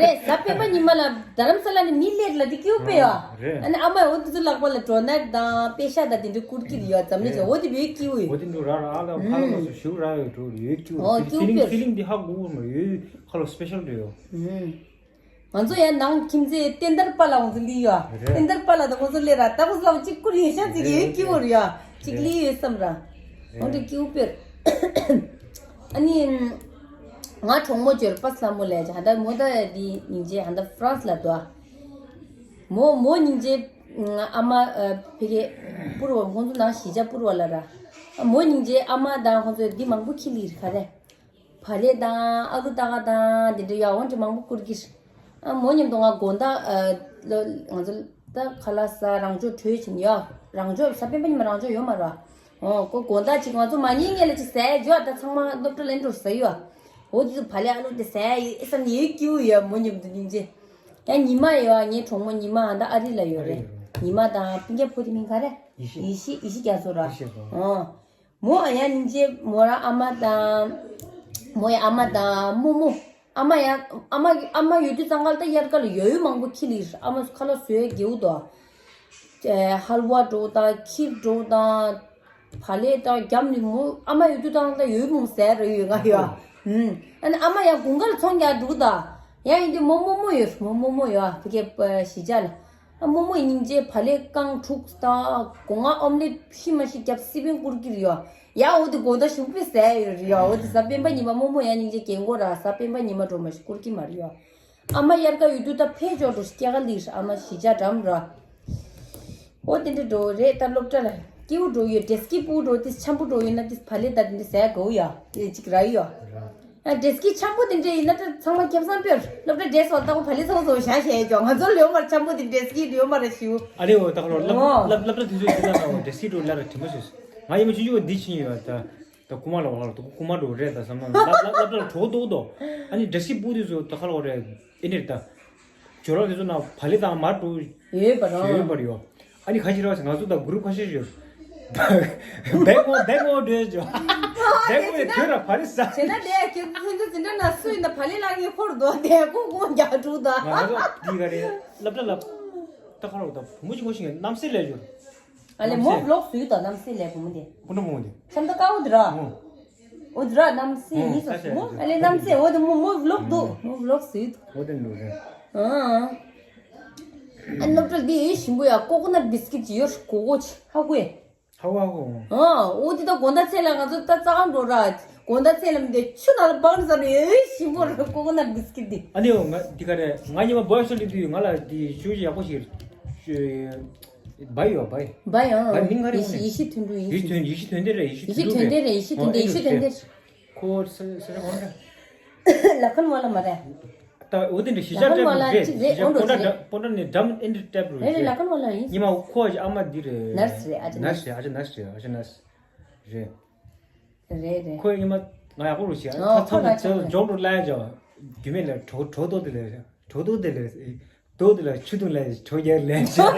རེད། གཟའ་སྤེན་པ་ཉི་མ་ལ་རྡ་རམ་ས་ལ་ནས་མི་སླེབས་ལ་དེ་སྐྱིད་པོ་ཡོད། རེད། ཨ་ནི་ཨ་མ་འོ་དེ་ཚོ་ལག་པ་ལ་གྲོ་ནག་དང་པེ་ཤ་དང་དེ་འདྲ་བསྐུར་གྱི་ཡོད། འཛམ་གླིང་ཅན་འོ་དེ་བས་སྐྱིད་པོ་ཡོད། འོ་དེ་འདྲ་ར་ར་ཨ་ལ་ཁ་ལོ་སོ་ཞུ་ར་ཡོད་འགྲོ་ཡོད་སྐྱིད་པོ། ཨོ་ཕི་ལིང་ཕི་ལིང་འདི་ཧ་གོ་གི་མ་རེད། ཡོད་ཁ་ལོ་སི་པེ་ཤལ་འདྲ་ཡོད། ང་ཚོ་ཡང་ནང་ཁྱིམ་མཚེས་བསྟན་དར་པ་ལགས་ང་ཚོ་ལི་ཡོད། རེད། བསྟན་དར་པ་ལགས་དང་ང་ཚོ་ལས་ར་ལྟ་བུ་ལགས་གཅིག་བསྐུར་ཡོད་ཤག་ཅིག་ཡོད་སྐྱིད་པོ་རེད་ཡ། ཅིག་ལི་ཡོད་བསམ་ར། འོ་འདྲ་སྐྱིད་པོ་དཔེར། ཨ་ནི། ང་གྲོགས་མོ་འབྱོར་པ་ལྷ་མོ་ལས་ཀྱི་ཧ་ད་མོ་ད་འདི་སྙིང་རྗེ་ཧ་ད་ཧྥ་རན་སི་ལ་འདུག་མོ་མོ་སྙིང་རྗེ། ཨ་མ་ཕ་གི་པུར་བ་ཁོང་ཚོ་ནང་གཞིས་ཆགས་པུར་བ་ལ་ར། མོ་སྙིང་རྗེ་ཨ་མ་དང་ཁོང་ཚོ་འདི་མང་པོ་ཁྱི་ལི་རེད་ག་རེ། བག་ལེབ་དང་ཨ་ལུ་ཏག་དང་དེ་འདྲ་ཡ་འོ་འདྲ་མང་པོ་བསྐུར་གྱི་རེད། ཨ་མོ་མཉམ་དུ་ང་དགོང་དག་ཨ་ལོ་ང་ཚོ་ད་ཁ་ལག་ཟ་རང་ཕྱོགས་བྲོས་ཕྱིན་ཡ། རང་ཕྱོགས་གཟའ་སྤེན་པ་ཉི་མ་རང་ཕྱོགས་ཡོད་མ་རེད། འོ་ཁོ་དགོང་དག་ཅིག་ང་ཚོ་མ་ཉལ་སྔོན་ལ་ཅིག་ཟ་ཡ་འཇོག་ད་ཚང་མ་སློབ་གྲྭ་ལ་འགྲོ་ཟ་ཡོད། འོ་དེ་ཚོ་བག་ལེབ་ཨ་ལུ་དེ་ཟ་ཡ་ཡོད་བསམ་ནས་ཡོད་སྐྱིད་པོ་ཡོད་མོ་མཉམ་དུ་སྙིང་རྗེ། ཡང་ཉི་མ་ཡོད་ངའི་གྲོགས་མོ་ཉི་མ་ཨ་ད་ཨ་རི་ལ་ཡོད་རེད། ཉི་མ་དང་སྤུན་ཀྱག་ཕོ་དེ་མིང་ག་རེ། ཡེ་ཤེས། ཡེ་ཤེས་ཡེ་ཤེས་རྒྱ་མཚོ་ར། ཡེ་ཤེས་ར། འོ། མོ་ཨ་ཡ་སྙིང་རྗེ་མོ་ར་ཨ་མ་དང་། མོ་ཡ་ཨ་མ་དང་རྨོ་མོ། ཨ་མ་ཡ་ཨ་མ་ཨ་མ་ཡོད་དུས་ཙང་ཁ་ལ་ད་དབྱར་ཁ་ལ་ཡོ་ཡོ་མང་པོ་ཁྱི་ལི་ཨ་མ་ཁ་ལག་བཟོས་དགེའུ་དོ། ཧལ་བ་འགྲོ་དང་ཁྱི་འགྲོ་དང་། བག་ལེབ་དང་རྒྱབ་ནི་མོ་ཨ་མ་ཡོད་དུས་ཙང་ད་ཡོ་ཡོ་མང་ཟས་ར་ཡོད་ང་ཡོ། ཨ་ནི་ཨ་མ་ཡ་དགུན་ཁ་ལ་ཚོང་རྒྱག་འགྲོ་དང་། ཡ་ཡིན་དུས་མོ་རྨོ་མོ་ཡོད་མོ་རྨོ་མོ་ཡོ་ཕ་གི་གཞིས་ཆགས་ལ། ཨ་རྨོ་མོ་ཡི་སྙིང་རྗེ་བག་ལེབ་རྐང་དྲུག་དང་སྒོ་ང་ཨོམ་ལེ་ཤི་མ་ཤི་རྒྱབ་སི་པན་བསྐུར་གྱི་རེད་ཡ། ཡ་འོ་དེ་དགོང་དག་ཞུགས་པས་ཟས་ཡོད་རེད་ཡ། འོ་དེ་གཟའ་སྤེན་པ་ཉི་མ་རྨོ་མོ་ཡ་སྙིང་རྗེ་རྒན་གོག་ར་གཟའ་སྤེན་པ་ཉི་མ་འགྲོ་མ་ཤི་བསྐུར་གྱི་མ་རེད་ཡ། ཨ་མ་དབྱར་ཁ་ཡོད་དུས་ད་ཕེབས་ཆོག་འགྲོ་ཤི་སྐྱེ་ཁ་ལིར་ཨ་མ་གཞིས་ཆགས་འགྲམ་ར། འོ་དེ་འདྲ་འགྲོ་རེད་ད་སློབ་གྲྭ་ལ་སྐྱིད་པོ་འགྲོ་ཡོད་འདྲེས་ཀྱི་སྤུ་འགྲོ་དེ་འཆམ་པོ་འགྲོ་ཡོད་ན་དེ་བག་ལེབ་ད་དེ་འདྲ་ཟས་དགོས་ཡ་དེ་གཅིག་ར་ཡོ། ཨ་འདྲེས་ཀྱི་འཆམ་པོ་དེ་འདྲ་ཡིན་ན་ད་ཚང་མ་ཁེ་བཟང་དཔེར་སློབ་གྲྭ་འདྲེས་སོགས་ལྟ་བུ་བག་ལེབ་ཚང་བཟོ་བཞག་བྱས་ཡོད་ང་ཚོ་ལོ་མར་འཆམ་པོ་དེ་འདྲེས་ཀྱི་ཡོད་མ་རེད་ཞུ། ཨ་རེ་འོ་ད་ཁ་ལོ་སློབ་ཨོ། སློབ་སློབ་གྲྭ་དེ་ཚོའི་ཆུ་ཚང་ལ་འདྲེས་ཀྱི་འགྲོ་ལ་ར་དྲན་པ་ཞུས། ང་ཡིན་མ་ཆུང་ཆུང་འདི་ཕྱིན་ཡོད་ད། ད་རྐུ་མ་ལ་བ་ལ་ད་རྐུ་མ་འགྲོ་རེད་ད་བསམ་ན་སློབ་སློབ་སློབ་གྲྭ་ལ་གྲོགས་འདུག་དོ། ཨ་ནི་འདྲེས་ཀྱི་སྤུ་དེ་ཚོ་ད་ཁ་ལོ་རེད། ཨེ་ནེར་ད། ཇོ་རོགས་དེ་ཚོ་ན་བག་ལེབ་དང་མར་འགྲོ། ཡོད་པ་རང་། ཡོད་པར་ཡོད། ཨ་ནི་ཁ་ཤས་ར་བ་ང་ཚོ་ད་གུ་རུབ་ཁ་ཤས་ཡོད། བེག་མོ་བེག་མོ་འགྲོ་ཡོད་ཇོ། བེག་མོ་ཡོད་དོན་ར་བག་ལེབ་ཟ། བྱས་ན་དེ་ཁྱོད་ཁྱོད་ཚོ་འཛིན་གྲྭ་ན་སུ་ཡིན་ན་བག་ལེབ་ལ་ངས་འཁོར་འདུག་དེ་ཀོ་ཀོ་རྒྱག་འགྲོ་ད། ང་ཚོ་འདི་ག་རེ་སློབ་གྲྭ་ལ་ད་ཁ་ལོ་ད་བུ་མོ་ཅིག་ངོ་ཤེས་ངས་རྣམ་སྲས་ལས་ཡོད། ཨ་ལེ་མོ་བློག་སུ་ཡོད་ད་རྣམ་སྲས་ལས་བུ་མོ་དེ། སྐུ་འདྲ་མོ་དེ། ཤམ་ད་ཀ་འོ་དེ་ར། ཨོ། འོ་དེ་ར་རྣམ་སྲས་ཡིན་ས་སུ་མོ་ཨ་ལེ་རྣམ་སྲས་འོ་དེ་མོ་མོ་བློག་འདུག་མོ་བློག་སུ་ཡོད། འོ་དེ་འདུག་རེད། ཨ། ཨ་སློབ་གྲྭ་འདི་ཡོད་ཞིམ་པོ་ཡ་ཀོ་ཀོ་ནཊ་བིས་ཀིཊ་ཅིག་ཡོད་གོ་གོ་ཅིག་ཧ་གོ་ཡ། ཧ་གོ་ཧ་གོ། ཨ་འོ་དེ་ད་དགོང་དག་ཚེ་ལ་ང་ཚོ་ད་རྩ་ཁང་འགྲོ་ར། དགོང་དག་ཚེ་ལམ་དེ་ཆུ་ནང་ལ་སྦངས་ནས་བསམ་ནས་ཨེ་ཞིམ་པོ་རེད། ཀོ་ཀོ་ནཊ་བིས་ཀིཊ་འདི། ཨ་ནི་ང་འདི་ག་རེད། ང་ཉི་མ་བོའི་སོ་ལི་དུས་ང་ལ་འདི་ཤུ་ཞིག་ཡག་པོ་ཞིག་བའི་ཡོད་བའི། བའི་ཡང་། བའི་མིང་ག་རེ། ཡེ་ཤེས། ཡེ་ཤེས་དོན་གྲུབ། ཡེ་ཤེས་དོན། ཡེ་ཤེས་དོན་ལྡན་རེད། ཡེ་ཤེས་དོན་གྲུབ་རེད། ཡེ་ཤེས་དོན་ལྡན། ཡེ་ཤེས་དོན་ལྡན། ཁོ་ས་ས་ར་གོང་ར། ལ་ཁན་ཝ་ལ་མ་རེད། ད་འོ་དེ་འདྲ་གཞིས་ཆགས་ལ་ཁན་ཝ་ལ་ཅིག་རེད། འོ་འདྲ་རེད། སྤོན་ཊ་ནི་འགྲམ་ཨེ་འདྲ་ཊེབ་རུ་རེད། རེད། ལ་ཁན་ཝ་ལ་ཡིན། ཉི་མ་ཁོ་ཨ་མ་འདི་རེད། ནར་སི་རེད། ཨ་ཅེ་ནར་སི་རེད། ཨ་ཅེ་ནར་སི་རེད། ཨ་ཅེ་ནར་སི་རེད། རེད་རེད། ཁོས་ཉི་མ་ང་ཡག་པོ་རུ་ཤེས། ཨོ། ཁོ་ཚ་ཚ་ལ་ཚ་ཆོག་རེད། འཇོག་རུ་ལ་ཡ་འཇོག་རྒྱུ་མེད་ལ་གྲོ་གྲོ་ཏོ་དེ་ལ་གྲོ་ཏོ་དེ་ལ་ཏོ་དེ་ལ་ཆུ་དུང་ལ་གྲོ་རྒྱག་ལ་ཡ་འཇོག་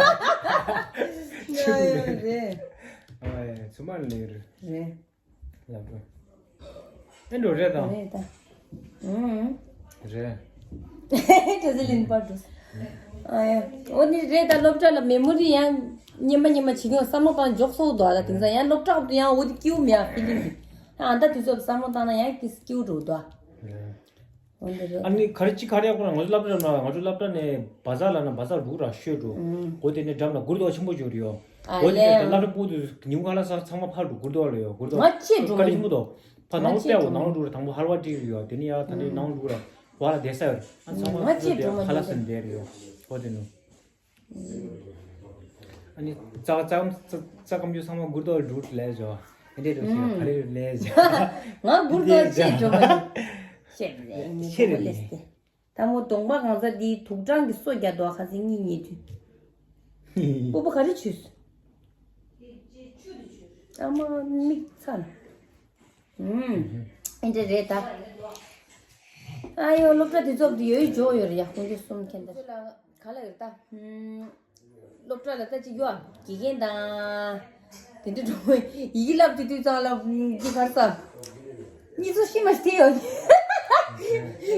ཆུ་དུང་ལ་ཡ། རེད། ཨོ་ཚུ་མ་ལ་ཡ་རུ། རེད། ལབ་འགྲོ། ཨེ་འགྲོ་རེད་དང་། རེད་དང་། ཨུམ། རེད། གྲྭ་ས་ལིན་པར་འགྲོ། ཨ་ཡ། འོ་ནི་རེད་དང་། སློབ་གྲྭ་ལ་མེ་མོ་རི་ཡང་སྙེ་མ་སྙེ་མ་བྱེད་ཀྱང་བསམ་བློ་བཏང་འཇོག་སོགས་འདུག་ཨ། ད་དེང་སང་ཡང་སློབ་གྲྭ་འདི་ཡང་འོ་དེ་སྐྱིད་པོ་མེད་ཨ། ཕི་ལིང་གི། ཨ་ད་དུས་ཚོད་བསམ་བློ་བཏང་ན་ཡང་དེ་སྐྱིད་པོ་འགྲོ་འདུག་ཨ། རེད། འོ་འདི་རེད། ཨ་ནི་ག་རེ་གཅིག་ག་རེ་ཡག་པོ་ལ་ང་ཚོ་སློབ་གྲྭ་ན་ང་ཚོ་སློབ་གྲྭ་ནས་བ་ཛར་ལ་ན་བ་ཛར་འགྲོ་ར་ཤོད་འགྲོ། ཨུམ། འོ་དེ་ནས་འགྲམ་ལ་གུར་དོ་ཆེན་པོ་ཅིག་ཡོད་རེད་ཡོ། ཨ་འོ་དེ་ནས་ལས་ད་སློབ་གྲྭ་སྤུ་དུ་ཉིན་གུང་ཁ་ལག་ཟ་ཚང་མ་ཕར་འགྲོ། གུར་དོ་ལ་ཡོ། གུར་དོ་ང་ཅིག་འགྲོ་ག་རེ་ཆེན་པོ་དོ། ཕར་ང་ནང་ལོགས་ཅིག་པའོ། འགྲོ་ནང་ལོགས་འགྲོ་ར་དང་པོ་ཧར་བ་ཏྲི་ཡོད་ཡོ། དེ་ནས་ཡ་ད་ནི་ནང་ལོགས་འགྲོ་ར་བ་ལ་བསྡད་ས་ཡོད་རེད། ཨ་ཚང་མ་ང་ཅིག་འགྲོ་མ་ཁ་ལག་ཟ་བསྡད་རེད་ཡོ། འོ་དེ་ནོ། ཨ་ནི་རྩ་རྩ་རྩ་སྐམ་རྒྱུ་ཚང་མ་གུར་དོག་འགྲུལ་ལས་བྱོ། ཨེ་འདྲས་འགྲོ་ཞིག་ག་རེ་ལས་བྱོ། ང་གུར་དོག་ཆེ་འགྲོ་མ་ཤེས་རེད། ཆེ་རེད། ལས་ཏེ། དང་པོ་གདོང་པ་གང་ཟག་འདིའི་དུག་སྦྲང་གི་སོ་རྒྱག་འདུག་ཁ་སང་གཉིད་ཉལ་དུས། སྤོ་བོ་ག་རེ་བྱོས། ཨ་མ་མིག་ཚ་ན། ཨུམ། ཨེ་འདྲ་རེད་ད། ཨ་ཡོ། སློབ་གྲྭ་དེ་ཚོ་ཡོད་འཇོག་ཡོད་རེད་ཡ། ཁོང་ཚོ་གསུམ་ཁྱེད་འདི་ལ་ག་ལ་ཡོད་ད། ཨུམ། སློབ་གྲྭ་ལ་ལྟ་ཅིག་ཡོད་ཨ། དགེ་རྒན་དང་། དེ་འདྲ་འགྲོ་ཡི་གེ་བསླབ་ཅིག་དུས་ཚང་ལ་འདི་གར་ས། གཉིད་ཚོ་ཤི་མ་ཤི་ཡོད།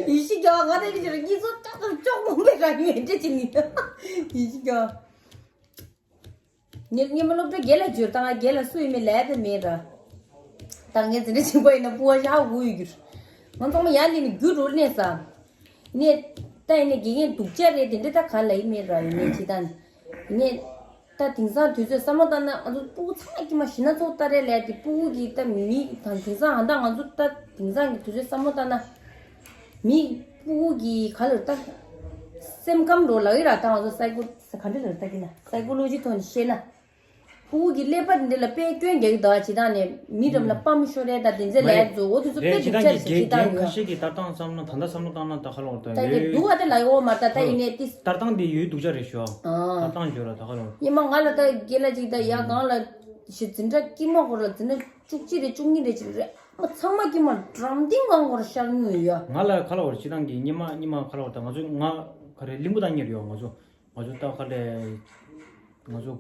ཡི་ཤི་རྒྱ་ང་དེ་གི་གཉིད་ཚོ་ཅོག་ཅོག་ཅོག་མོ་མེད་ར་ཡོད་འདྲ་ཅིག་ནི། ཡི་ཤི་རྒྱ། ངས་སྔོན་མ་སློབ་གྲྭ་བརྒྱད་ལ་འབྱོར་ད་ང་བརྒྱད་ལ་སུ་ཡིན་མིན་ལས་དེ་མེད་ར། ད་ངས་འཛིན་གྲྭ་ཆེན་པོ་ཡིན་ན་སྤུ་བ་ཤ་འུ་ཡི་གྱུར། ང་ཚང་མ་ཡར་སླེབས་ནས་རྒྱུ་རུ་གནས་ས། ནས་ད་ཡིན་ནས་དགེ་རྒན་སྡུག་ཅག་རེད་དེ་འདྲ་ད་ག་ལ་ཡིན་མེད་ར་ཡིན་ནས་ཇི་ལྟར། ནས་ད་དེང་སང་དུས་ཚོད་བསམ་བློ་བཏང་ན་ང་ཚོ་སྤུ་གུ་ཚང་མ་ཀྱི་མ་ཤི་ན་ཚོགས་ལྟ་རེད་ལས་དེ་སྤུ་གུ་གི་ད་མི་དང་དེང་སང་ཨ་ད་ང་ཚོ་ད་དེང་སང་གི་དུས་ཚོད་བསམ་བློ་བཏང་ན། མི་སྤུ་གུ་གི་ག་ལ་ད། སེམས་ཁམས་རོ་ལག་ཡིན་ར་ད་ང་ཚོ་སའི་ཀོ་ག་འདྲ་ལ་ད་གི་ན་སའི་ཀོ་ལོ་ཇི་ཐོག་ནས་བཤད་ན། ཕྲུ་གུ་གི་ཀླད་པ་འདི་ལ་དཔེ་སྐྱོན་རྒྱག་གི་འདུག་ཨ་ཅི་ད་ནས་མི་རབས་ལ་ཕམ་ཤོར་རེད་ད་དེ་ཚོ་ལས་རྫོགས་འོ་དེ་ཚོ་དཔེ་སྡུག་ཅག་རེད་ཟེར་ཅི་ད་ཡོད། ཁ་ཤས་ཀྱི་ལྟ་སྟངས་བསམ་ན་ད་ལྟ་བསམ་བློ་བཏང་ན་ད་ཁ་ལོག་ད་ད་ཡོད་སྡུག་ཨ་དེ་ལ་ཡོད་མ་ད་ད་ཡིན་ནས་ཏིས། ལྟ་སྟངས་དེ་ཡོད་སྡུག་ཅག་རེད་ཞོ། ལྟ་སྟངས་ཞོ་ར་ད་ཁ་ལོག་ཉི་མ་ང་ལ་ད་རྒན་ལ་ཅིག་ད་ཡ་གང་ལ་ཞི་འཛིན་གྲྭ་དཀྱིལ་མ་ཁོ་ར་འཛིན་གྲྭ་བཅུ་གཅིག་རེད་བཅུ་གཉིས་རེད་ཅིག་རེད་མ་ཚང་མ་དཀྱིལ་མ་འགྲམ་སྟེང་གང་ཁོ་ར་ཤར་མྱོང་ཡོད་ཡ། ང་ལ་ཁ་ལོག་ར་སྤྱི་བཏང་གི་ཉི་མ་ཉི་མ་ཁ་ལོག་ད་ང་ཚོ་ང་ག་རེ་གླིང་བུ་ད་གཉེར་ཡོད་ང་ཚོ། ང་ཚོ་ད་ག་ལས་ང་ཚོ་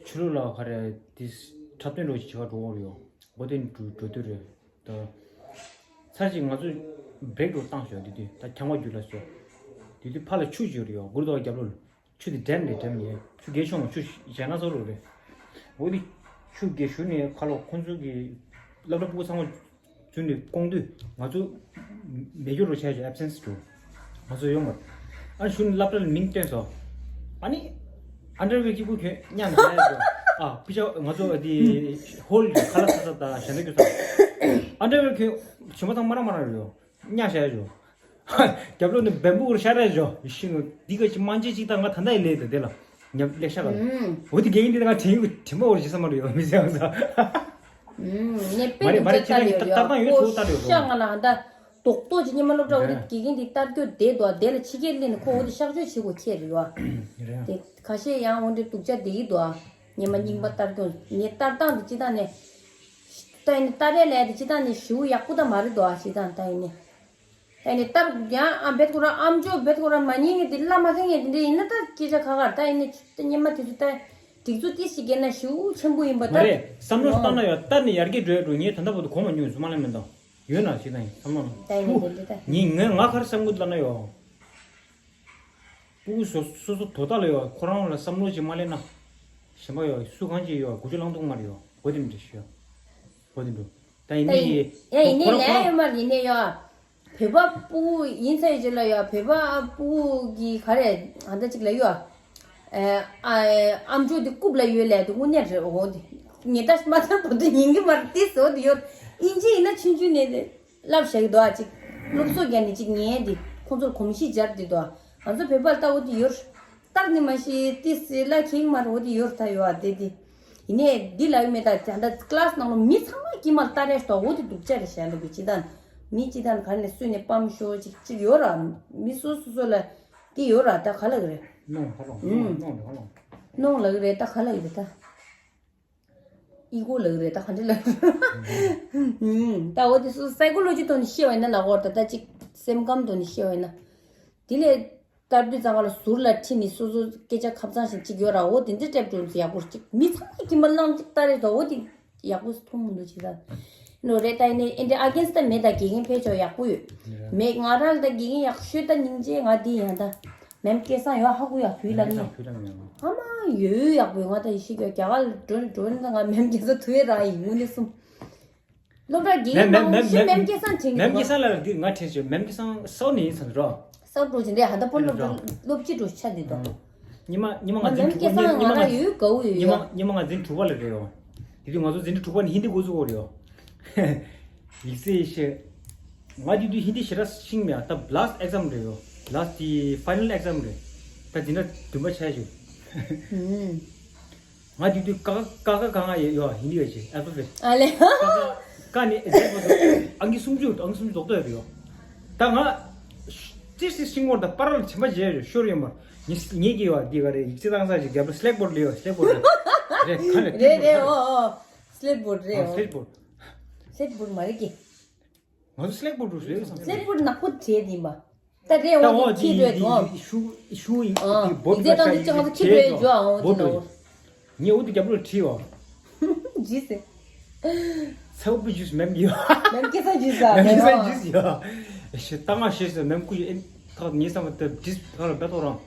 ཕྱི་ལོགས་ལ་ག་རེ་དེ་འཁྲབ་སྟོན་རོགས་ཞིག་བྱེད་ག་འགྲོ་འོར་ཡོད། འགོ་དེ་འགྲོ་འགྲོ་དུས་རེད་ད། ཚར་ཅིག་ང་ཚོ་བྲེག་རོགས་བཏང་ཞོག་དེ་དུས་ད་ཁྱང་བ་རྒྱུ་ལ་ཞོག་དེ་དུས་ཕ་ལ་ཆུ་ཞོ་རེད་ཡོད་གུར་དོག་རྒྱབ་ལོ་ལ་ཆུ་དེ་འགྲམ་ནས་འགྲམ་ཡས་ཆུ་རྒྱས་ཆུང་ཆུ་གཞན་ན་ཚོ་རོགས་རེད། འོ་དེ་ཆུ་རྒྱས་ཞུ་ནས་ཁ་ལོ་ཁོང་ཚོ་གི་སློབ་གྲྭ་ཕྲུ་གུ་ཚང་མ། ཚུན་ནས་སྐོང་དུས་ང་ཚོ་མེད་རྒྱུ་རུ་བྱས་ཀྱི་ཨེབ་སེན་སི་འགྲོ། ང་ཚོ་ཡོང་མ། ཨ་ཞུ་ནི་སློབ་གྲྭ་ལ་མིང་བཏོན་སོང་། ཨ་ནི་ཨན་ཌར་ཝེར་གཅིག་པུ་གྱོན་ཉམས་བྱས་ཡོད། ཨ་ཕི་ཆ་ང་ཚོ་འདི་ཧོལ་གྱི་ཁ་ལག་ས་ས་དང་གཞན་དག་གྱོན་སོང་། ཨན་ཌར་ཝེར་གྱོན་ཞུ་མ་ཚང་མ་རང་མ་རང་རེད་ཡོ། ཉམས་བྱས་ཡོད། རྒྱབ་ལོགས་ནས་བེམ་པུ་གུར་ཤར་རེ་བྱོ། ཡི་ཤི་ནུ་འདི་ག་ཅི་མ་འཇེ་ཅིག་དང་ང་ད་ལྟ་ཡི་ལས་དེ་དེ་ལ་ཉབ་ལེ་ཤ་ག་ལ། འོ་དེ་རྒྱ་ཡིན་འདི་ང་དྲན་ཡོད་དྲན་པ་འོར་ཞི་ས་མ་རེད་ཡོད་མི་ཟེར་ང་ཚ། ངས་དཔེ་མ་རེད་མ་རེད་སྤུ་གུ་ལྟར་ཡོད་ལྟར་སྟངས་ཡོད་ཚུལ་ལྟར་ཡོད་ཤ་ང་ལ་ཧ་ད་རྡོག་རྡོག་ཅིག་ཉི་མ་སློབ་གྲྭ་འོ་དེ་རྒྱ་ཡིན་འདི་ལྟར་སྐྱོ་བསྡད་འདུག་དེ་ལ་ཕྱི་རྒྱལ་སླེབས་ནས་ཁོ་འོ་དེ་གཤག་བཅོས་བྱེད་དགོས་ཁྱེད་རེད་ཡོད། དེ་ཁ་ཤས་ཡང་འོ་དེ་སྡུག་ཅག་བསྡད་ཀྱི་འདུག་ཉི་མ་རྙིང་པ་ལྟར་སྐྱོ་ངས་ལྟར་སྟངས་འདི་ཅི་ད་ནས། ད་ཡིན་ནི་ལྟར་རེ་ལས་འདི་ཅི་ད་ནས་ཞུ་ཡག་པོ་ད་མ་རེད་འདུག་ཨ་ཅི་ད་ད་ཡིན་ནི། ཨ་ནི་ལྟར་ཡང་ཨ་བེད་ཁོ་ར་ཨམ་ཅོག་བེད་ཁོ་ར་མ་ཉན་ངེས་དེ་བླ་མ་ཁེ་ངེས་དེ་འདྲ་ཡིན་ན་ད་སྐད་ཆ་ཁ་ཁར་ད་ཡིན་ནི་ཆུ་ད་སྙེ་མ་དེ་ཚོ་ད་སྒྲིག་འཛུགས་ཏི་ཞིག་གེ་ན་ཞུ་ཆེན་པོ་ཡིན་པ་ད། མ་རེད་བསམ་བློ་བཏང་ན་ཡང་ལྟར་ནི་ཡར་རྒྱས་འགྲོ་ཡ་འགྲོ་ངས་ད་ལྟ་བར་དུ་གོ་མ་མྱོང་སུ་མ་ལེན་མེད་དང་ཡོད་ན་ཞིག་ད་ཡིན་བསམ་བློ་ད་ཡིན་ནི་དེ་འདྲ་ད། ངས་ངས་ང་ཁར་བསམ་གི་ལ་ན་ཡོད། སྤུ་གུ་སོ་སོ་སོ་དོ་ད་ལ་ཡོད་ཁོ་རང་ལ་བསམ་བློ་ཅིག་མ་ལེན་ན། གཞན་པ་ཡོད་སུ་གང་ཅིག་ཡོད་དགུ་ཅུ་ལང་ཐུག་མ་རེད་ཡོད་གོ་དེ་འདྲ་ཞུ་ཡོད་གོ་དེ་འདྲ། ད་ཡིན་ནི་ཡིན་ཡིན་ནི་ལས་ཡོད་མ་རེད་ནི་ཡོད། བོད་པ་སྤུ་གུ་ཡིན་ཚ་ཡི་ཅི་ལ་ཡོད་བོད་པ་སྤུ་གུ་གི་ག་རེ་ཨ་ད་ཅིག་ལ་ཡོད། ཨ་ཨམ་ཅོག་དེ་རྐུབ་ལ་ཡོད་ལས་དེ་དངོས་གནས་རེད་འོ་དེ་ངེད་ད་མ་ཐར་བོ་དེ་ཉིན་གི་མར་ཏིས་འོ་དེ་ཡོད་ ཨིན་ཇི་ཡིན་ན་ཆུང་ཆུང་ནས་བསླབ་བཞག་གི་འདུག་ཨ། ཅིག་སློབ་གསོ་རྒྱག་ནས་ཅིག་ཉན་དེ་ཁོང་ཚོར་གོམས་གཤིས་སྦྱར་དེ་འདུག་ཨ། ང་ཚོ་བོད་པ་ལ་ལྟ་བུ་དེ་ཡོད། སྟག་ནི་མ་ཤེས་ཏི་སི་ལ་ཁེངས་མར་འོ་དེ་ཡོད་ད་ཡོད་ཨ། དེ་དེ་ཡིན་ནས་འདི་ལ་ཡོད་མེད་ད་ད་ད་ཀླ་སི་ནང་ལ་མི་ཚང་མ་དཀྱིལ་མ་ལྟ་རེ་ལྟོགས་འོ་དེ་སྡུག་ཅག་རེ་བྱས་འདུག་གི་ཅི་ད་མི་ཅི་ད་ག་ནས་སུ་ནས་སྤམ་ཤོ་ཅིག་ཅིག་ཡོད་ར། མི་སོ་སོ་སོ་ལ་དེ་ཡོད་ར། ད་ག་ལ་གི་རེད། ནོང་ཧ་ལོང་ནོང་ཧ་ལོང་ནོང་ལ་གི་རེད། ད་ག་ལ་གི་རེད་ད། ཨི་གོ་ལབ་རེད་ད་ག་འདྲ་ལབ། ད་འོ་དེ་སོ་སའི་ཀོ་ལོ་ཇི་ཐོག་ནས་བཤད་པ་ཡིན་ན་ལ་འོ་ད་ད་ཅིག་སེམས་ཁམས་ཐོག་ནས་བཤད་པ་ཡིན་ན། དེ་ལས་ལྟ་དུས་ཙང་ང་ལ་ཟུར་ལ་ཁྲིད་ནས་སོ་སོ་སྐད་ཆ་ཁ་ཚང་ཞིག་ཅིག་ཡོད་ར། འོ་དེ་འདྲ་སྤྲད་འགྲོ་ཡག་པོ་ཅིག་མི་ཚང་མ་ཀྱི་མ་ལངས་ཅིག་ལྟ་རེད་ད། འོ་དེ་ཡག་པོ་མཐོང་མི་འདུག་ཅིག་ད་ནོ་རེད། ད་ཡིན་ནའི་ཨེ་འདྲ་ཨ་གེན་སི་ད་མེད། ད་དགེ་རྒན་ཕལ་ཆེར་ཡག་པོ་ཡོད་མེད། ང་རང་ད་དགེ་རྒན་ཡག་ཤོས་ད་སྙིང་རྗེ་ང་འདི་ཡང་ད། མེམ་སྐལ་བཟང་ཡོད་ཧ་གོ་ཡག་ཕུལ་ལ་ངས། ཕུལ་ལ་ངས། ཨ་མ་ཡོད་ཡག་པོ་ཡོད། ང་ད་ཡེ་ཤེས་ཀྱི་རྒྱ་གར་འགྲོ་འགྲོ་ན་ང་མེམ་སྐལ་བཟང་ཐུ་ཡེ་རང་ཡིན་དངོས་གནས་གསུམ། སློབ་གྲྭ་དགེ་རྒན་མང་ཤོས་མེམ་སྐལ་བཟང་དྲན་གྱི་མེམ་སྐལ་བཟང་ལ་འདི་ང་དྲན་ཆོག་མེམ་སྐལ་བཟང་སོགས་ནས་ཡིན་ཚང་རོ། སོགས་འགྲོ་ཅིང་རེད་ཧ་ད་པོ་སློབ་གྲྭ་སློབ་སྤྱི་འགྲོ་ཆ་འདི་དང་། ཉི་མ་ཉི་མ་ང་འཛིན་མེམ་སྐལ་བཟང་ང་ཉི་མ་རང་ཡོད་དགའ་བོ་ཡོད་ཉི་མ་ཡོད། ཉི་མ་ང་འཛིན་དྲུག་པ་ལ་རེད་ཡོ། དེ་དུས་ང་ཚོ་འཛིན་གྲྭ་དྲུག་པ་ནས་ཧིན་དི་འགོ་བཙུགས་འོ་རེད་ཡོ། ཡིག་ཚད་ཤེས། ང་དེ་དུས་ཧིན་དི་ཞེ་དྲག་ཤེས་མེད་ཨ། ད་ལཱ་སི་ཊི་ཨེག་ཛམ་རེད་ཡོ། ལཱ་སི་ཊི་ཕའི་ནལ་ཨེག་ཛམ་རེད། ད་འཛིན་གྲྭ་བདུན་པ་ཆགས་ཞུ། ང་དེ་དུས་ཀ་ཀ་ཀ་ཁ་ང་ཡོད་ཡོ་ཧིན་དི་ཡོད་ཅེ་ཨལ་ཕ་བེ་ཊི། ཨ་ལེ། ཀ་ཀ་ཀ་ནས་ཟེར་བ་དང་ཨང་ཀི་སུམ་ཅུ་ཨང་ཀི་སུམ་ཅུ་རྫོགས་ཏོ་ཡོད་ཡོ། ད་ང་ཅི་སི་ཤིང་མོར་ད་པར་ལ་ཆེན་པ་བྱས་ཡོད་ཤོར་ཡོད་མ། ཉིས་ཉིས་ཀྱི་ཡོ་འདི་ག་རེད་ཡིག་ཚད་བཏང་ས་ཞིག་རྒྱབ་ལ་སི་ལེག་བོར་ལ་ཡོ་སི་ལེག་བོར་ལ་རེད་ཁ་ལ་རེད་རེད་ཨོ་ཨོ་སི་ལེག་བོར་རེད་ཨོ་སི་ལེག་བོར་སི་ལེག་བོར་མ་རེད་ཀི། ང་ཚོ་སི་ལེག་བོར་རེད་བསམ། སི་ལེག་བོར་ནག་པོ་བྲིས་དེ་ཡིན་པ། ད་རེད་འོ་དེ་ཁྱི་རེད་དོ། ཤུ་ཤུ་ཡི་ཨ་བོ་ཡིག་ཚད་བཏང་དུས་ཅང་ང་ཚོ་ཁྱི་རེད་འཇོ་ཨ་འོ་དེ་ན་འོ། ངས་འོ་དེ་རྒྱབ་ལོག་བྲིས་བ། ཇི་སེ། ཚ་བོ་པི་ཇུས་མེམ་གི་ཡོ། མེམ་སྐལ་བཟང་ཇུས་ཨ་མེམ་སྐལ་བཟང་ཇུས་ཡོ། ཤི་ཏང་ང་ཤེས་སོ་མེམ་ཀུ་ཡོ་ཨེ་ཐག་ངས་བསམ་པ་ད་བྲིས་ཐག་ལ་བེ་ཐོག་རང་།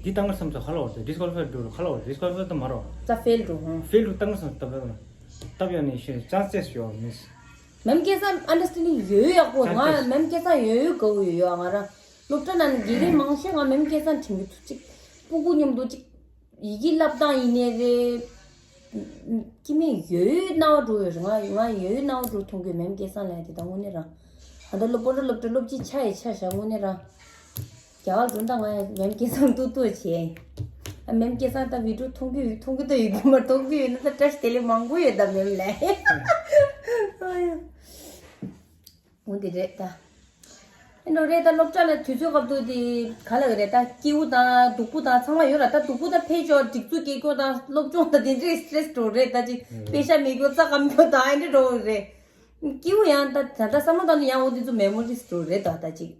འདི་ཏང་ང་བསམ་ཚོ་ཁ་ལ་བར་ཏེ་ཌིས་ཀོ་ལི་ཕའི་འགྲོ་རུ་ཁ་ལ་བར་ཌིས་ཀོ་ལི་ཕའི་ད་མ་རོ། ད་ཕེལ་འགྲོ་ཧང་། ཕེལ་འགྲོ་ཏང་ང་བསམ་ད་བེ་ཐོག་རང་། སྟབས་ཡག་ནས་ཤེས་ཅང་ཙེས་ཡོ་མིས། མེམ་སྐལ་བཟང་ཨན་ཌར་སི་ཊེན་ཌིང་ཡོད་ཡག་པོ་ང་མེམ་སྐལ་བཟང་ཡོད་ཡོད་དགའ་བོ་ཡོད་ཡོད་ང་རང་སློབ་གྲྭ་ནང་ནས་དགེ་རྒན་མང་ཤོས་ང་མེམ་སྐལ་བཟང་དྲན་གྱི་འདུག་ཅིག་སྤུ་གུ་མཉམ་དུ་ཅིག་ཡི་གེ་བསླབ་སྟངས་ཡིན་ནའི་རེད། སྐྱེ་དམན་ཡོད་ཡོད་སྣང་བ་འགྲོ་ཡོད་རེད་ང་ང་ཡོད་ཡོད་སྣང་བ་འགྲོ་མཐོང་གི་མེམ་སྐལ་བཟང་ལ་དེ་དང་དངོས་གནས་རང་ད་ལྟ་སློབ་སྤོ་ར་སློབ་གྲྭ་སློབ་སྤྱི་ཆ་ཡི་ཆ་བཞག་དངོས་གནས་རང་། རྒྱ་གར་འགྲོ་ད་ང་ཡང་མེམ་སྐལ་བཟང་ཏུ་ཏུ་བྱས། ཨ་མེམ་སྐལ་བཟང་ད་བི་ཌིའོ་མཐོང་གི་ཡོད་མཐོང་གི་ད་ཡོད་གི་མ་མཐོང་གི་ཡོད་ན་ད་བཀྲ་ཤིས་བདེ་ལེགས་མང་པོ་ཡོད་ད་མེམ་ལ། འོ་འདི་རེད་ད། ཨེ་འགྲོ་རེད་ད་སློབ་གྲྭ་ལ་དུས་ཚོད་སྐབས་དུ་དེ་ག་ལ་གི་རེད་ད་སྐྱིའུ་དང་སྡུག་པོ་དང་ཚང་མ་ཡོད་ར་ད་སྡུག་པོ་ད་ཕེ་ཅོ་སྒྲིག་འཛུགས་སྐྱེལ་སྐྱོ་དང་སློབ་སྦྱོང་ད་དེ་འདྲའི་སི་ཊེ་རེ་སི་འགྲོ་རེད་ད་ཅིག་དཔེ་ཤ་མེད་སྐྱོ་རྩ་ཀམ་སྐྱོ་དང་ཨེ་འདྲ་འགྲོ་རེད། སྐྱིའུ་ཡང་ད་ད་ལྟ་བསམ་བློ་བཏང་ན་ཡང་འོ་དེ་ཚོ་མེ་མོ་རིས་འགྲོ་རེད་ད་ད་ཅིག་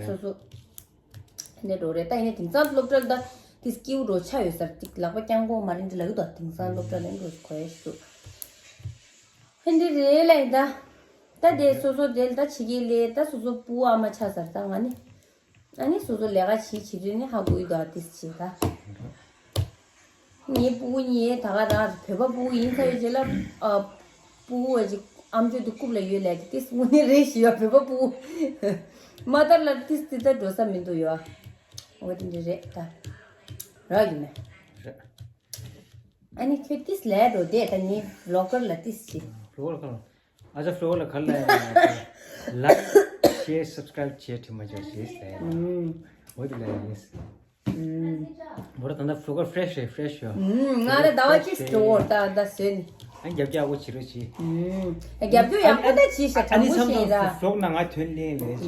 སོ་སོ། ནས་འགྲོ་རེད་ད་ཡིན་ནའི་དེང་སང་སློབ་གྲྭ་ལ་ད་དེ་སྐྱིའུ་འགྲོ་ཆ་ཡོད་སར་ཅིག་ལག་པ་རྐྱང་གོ་མ་རེད་འདྲ་ལབ་ཀྱི་འདུག་དེང་སང་སློབ་གྲྭ་ལ་འགྲོ་གོ་ཡ་ཞིག་འདུག་ཧེ་འདྲ་རེད་ལ་ཡིན་ད། ད་དེ་སོ་སོ་དེ་ལ་ད་ཕྱི་རྒྱལ་ལས་ད་སོ་སོ་སྤུ་ཨ་མ་ཆགས་སར་ད་ང་ནི། ཨ་ནི་སོ་སོ་ལས་ཀ་བྱེད་བྱེད་དུས་ནི་ཧ་གོ་ཡི་འདུག་ཨ་ཏིས་བྱེད་ད། ངའི་སྤུ་གུ་གཉིས་ད་ག་རང་བོད་པ་སྤུ་གུ་ཡིན་ཚར་ཡོད་རྗེས་ལ་ཨ། སྤུ་གུ་བ་ཅིག་ཨམ་ཅོག་དེ་རྐུབ་ལ་ཡོད་ལས་ཀྱི་ཏིས་དངོས་གནས་རེད་ཞུ་ཡ་བོད་པ་སྤུ་གུ་མ་ལྟར་ལ་ཏིས་ཏི་ད་འགྲོ་ས་མི་འདུག་ཡོ། འོ་དེ་འདྲ་རེད་ད། རག་ཡིན་ནས། རེད། ཨ་ནི་ཁྱོད་ཏིས་ལས་འགྲོ་དེ་ད་ངའི་བི་ལོག་གར་ལ་ཏིས་ཞེས། བི་ལོག་གར་ག་ལ། ཨ་ཅག་ཕོ་ལོ་ཝར་ལ་ག་ལ་ཡང་ལའིཀ་ཤེར་སབ་སི་ཀ་རའིབ་བྱེད་དྲི་མ་བྱ་ཞེས་ཟེར། ཨུམ། འོ་དེ་ལ་ཡིན། ཨུམ། འོ་ད་ད་ཕོ་ལོ་ཝར་ཕེ་རེ་ཤི་རེད་ཕེ་རེ་ཤི་ཡོད། ཨུམ། ང་རེ་ཟླ་བ་གཅིག་འགྲོ་འོ་ད་ད་ཟེར་ནི། ཨ་རྒྱབ་སྐྱོར་ཡག་པོ་བྱེད་རོགས་གྱིས། ཨུམ། རྒྱབ་སྐྱོར་ཡག་པོ་ད་བྱེད་ཤག་དྲང་པོ་བཤད་ར། ཨ་ནི་བི་ལོག་ནང་ང་ཐོན་ལེ་ལེ་བྱེད།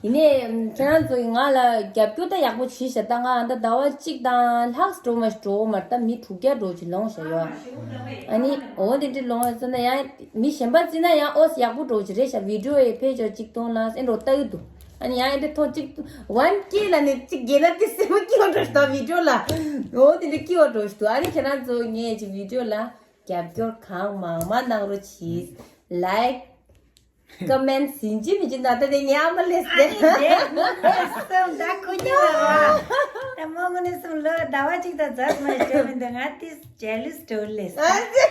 ཨ། ཡིན་ནའི་ཁྱེད་རང་ཚོ་ང་ལ་རྒྱབ་སྐྱོར་ད་ཡག་པོ་བྱེད་ཤག་ད་ང་ད་ཟླ་བ་གཅིག་དང་ལྷག་འགྲོ་མ་འགྲོ་མ་ད་མི་དྲུག་བརྒྱ་འགྲོ་གྱི་ལོང་ཤག་ཡོད། ཨ་ནི་འོ་དེ་འདྲ་ལོང་ཡོད་ཟེར་ན་ཡང་མི་གཞན་པ་བརྩིས་ན་ཡང་ཨོ་ཡག་པོ་འགྲོ་གི་རེད་ཤག་བི་ཌིའོ་ཡི་ཕེ་ཇོ་གཅིག་སྟོང་ལ་ཨེ་འགྲོ་ལྟ་གི་འདུག་ཨ་ནི་ཡང་ཨེ་འདྲ་ཐོག་གཅིག་ཝན་ཀེ་ལ་ནི་གཅིག་རྒྱལ་ལ་དེ་སེམས་སྐྱིད་པ་འགྲོ་ཤག་ད་བི་ཌིའོ་ལ་འོ་དེ་འདྲ་སྐྱིད་པ་འགྲོ་ཤག་འདུག་ཨ་ནི་ཁྱེད་རང་ཚོ་ངའི་ཅིག་བི་ཌིའོ་ལ་རྒྱབ་སྐྱོར་གང་མང་མང་གནང་རོགས་གྱིས། ལའིཀ་ཀོ་མེན་ཟིན་གྱི་མི་གྱི་ན་ད་དེ་ཉམས་མ་ལེས་ཏེ། ཨ་ནི་དེ་མོ་ནི་སུམ་ད་ཁུ་ཉི་ལ་བ། ད་མོ་ངོ་ནི་སུམ་ལོ་ཟླ་བ་གཅིག་དང་ཛ་མ་ཞོ་མི་འདུག་ང་ཏི་ཇེ་ལི་སི་ཏོ་ལེས། ཨ་ཙི།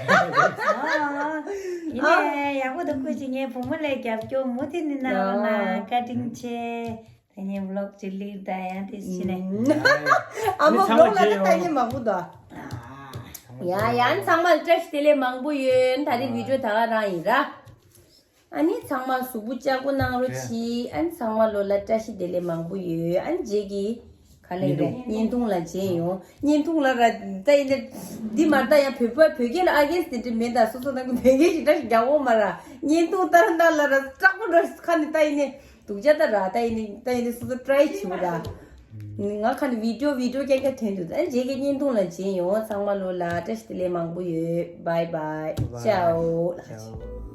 ཨ། ཡིན་ནའི་ཡག་པོ་འདུག་ཁུ་ཅི་ངའི་བུ་མོ་ལས་རྒྱབ་སྐྱོར་མུ་མཐུད་ནི་གནང་རོགས་གནང་བཀའ་དྲིན་ཆེ། ད་ངའི་བི་ལོག་ཅིག་ལིར་ད་ཡང་ཏི་ཕྱི་ནས། ཨ་མ་བི་ལོག་ལ་ད་ལྟ་ཉི་མ་བུ་དོ། ཨ། ཡ་ཡ། ཨ་ནི་ཚང་མ་ལ་བཀྲ་ཤིས་བདེ་ལེགས་མང་པོ་ཡོད། ད་རེས་བི་ཌིའོ་ད་ག་རང་ཡིན་ར། ཨ་ནི་ཚང་མ་གཟུགས་པོ་ལྕགས་པོ་གནང་རོགས་གྱིས། ཨ་ནི་ཚང་མ་ལོ་ལ་བཀྲ་ཤིས་བདེ་ལེགས་མང་པོ་ཡོད། ཨ་ནི་རྗེས་ཀྱི་ག་ལེ་རེད། བརྙན་ཐུང་ལ་མཇལ་ཡོང་། བརྙན་ཐུང་ལ་ར་ད་ཡིན་ན། འདི་མ་ད་ཡང་བོད་པ་བོད་སྐད་ལ་ཨ་གེས་དེ་འདྲ་མེད། ད་སོ་སོ་ནང་གི་བོད་སྐད་ཞིག་འདྲ་ཞིག་རྒྱག་འོ་མ་ར། བརྙན་ཐུང་ལྟར་ན་ལ་ར་སྐྲག་པོ་འདྲ་ཁ་ནས་ད་ཡིན་ནས་སྡུག་ཅག་ད་ར། ད་ཡིན་ནས་ད་ཡིན་ནས་སོ་སོ་ཊ་རའི་བྱེད་ར། ང་ཁ་ནས་བི་ཌིའོ་བི་ཌིའོ་རྐྱང་རྐྱང་ཐོན་འདུག་ཨ་ནི་རྗེས་ཀྱི་བརྙན་ཐུང་ལ་མཇལ་ཡོང་། ཚང་མ་ལོ་ལ་བཀྲ་ཤིས་བདེ་ལེགས་མང་པོ་ཡོད། བའི་བའི། ཅའོ། ཅའོ།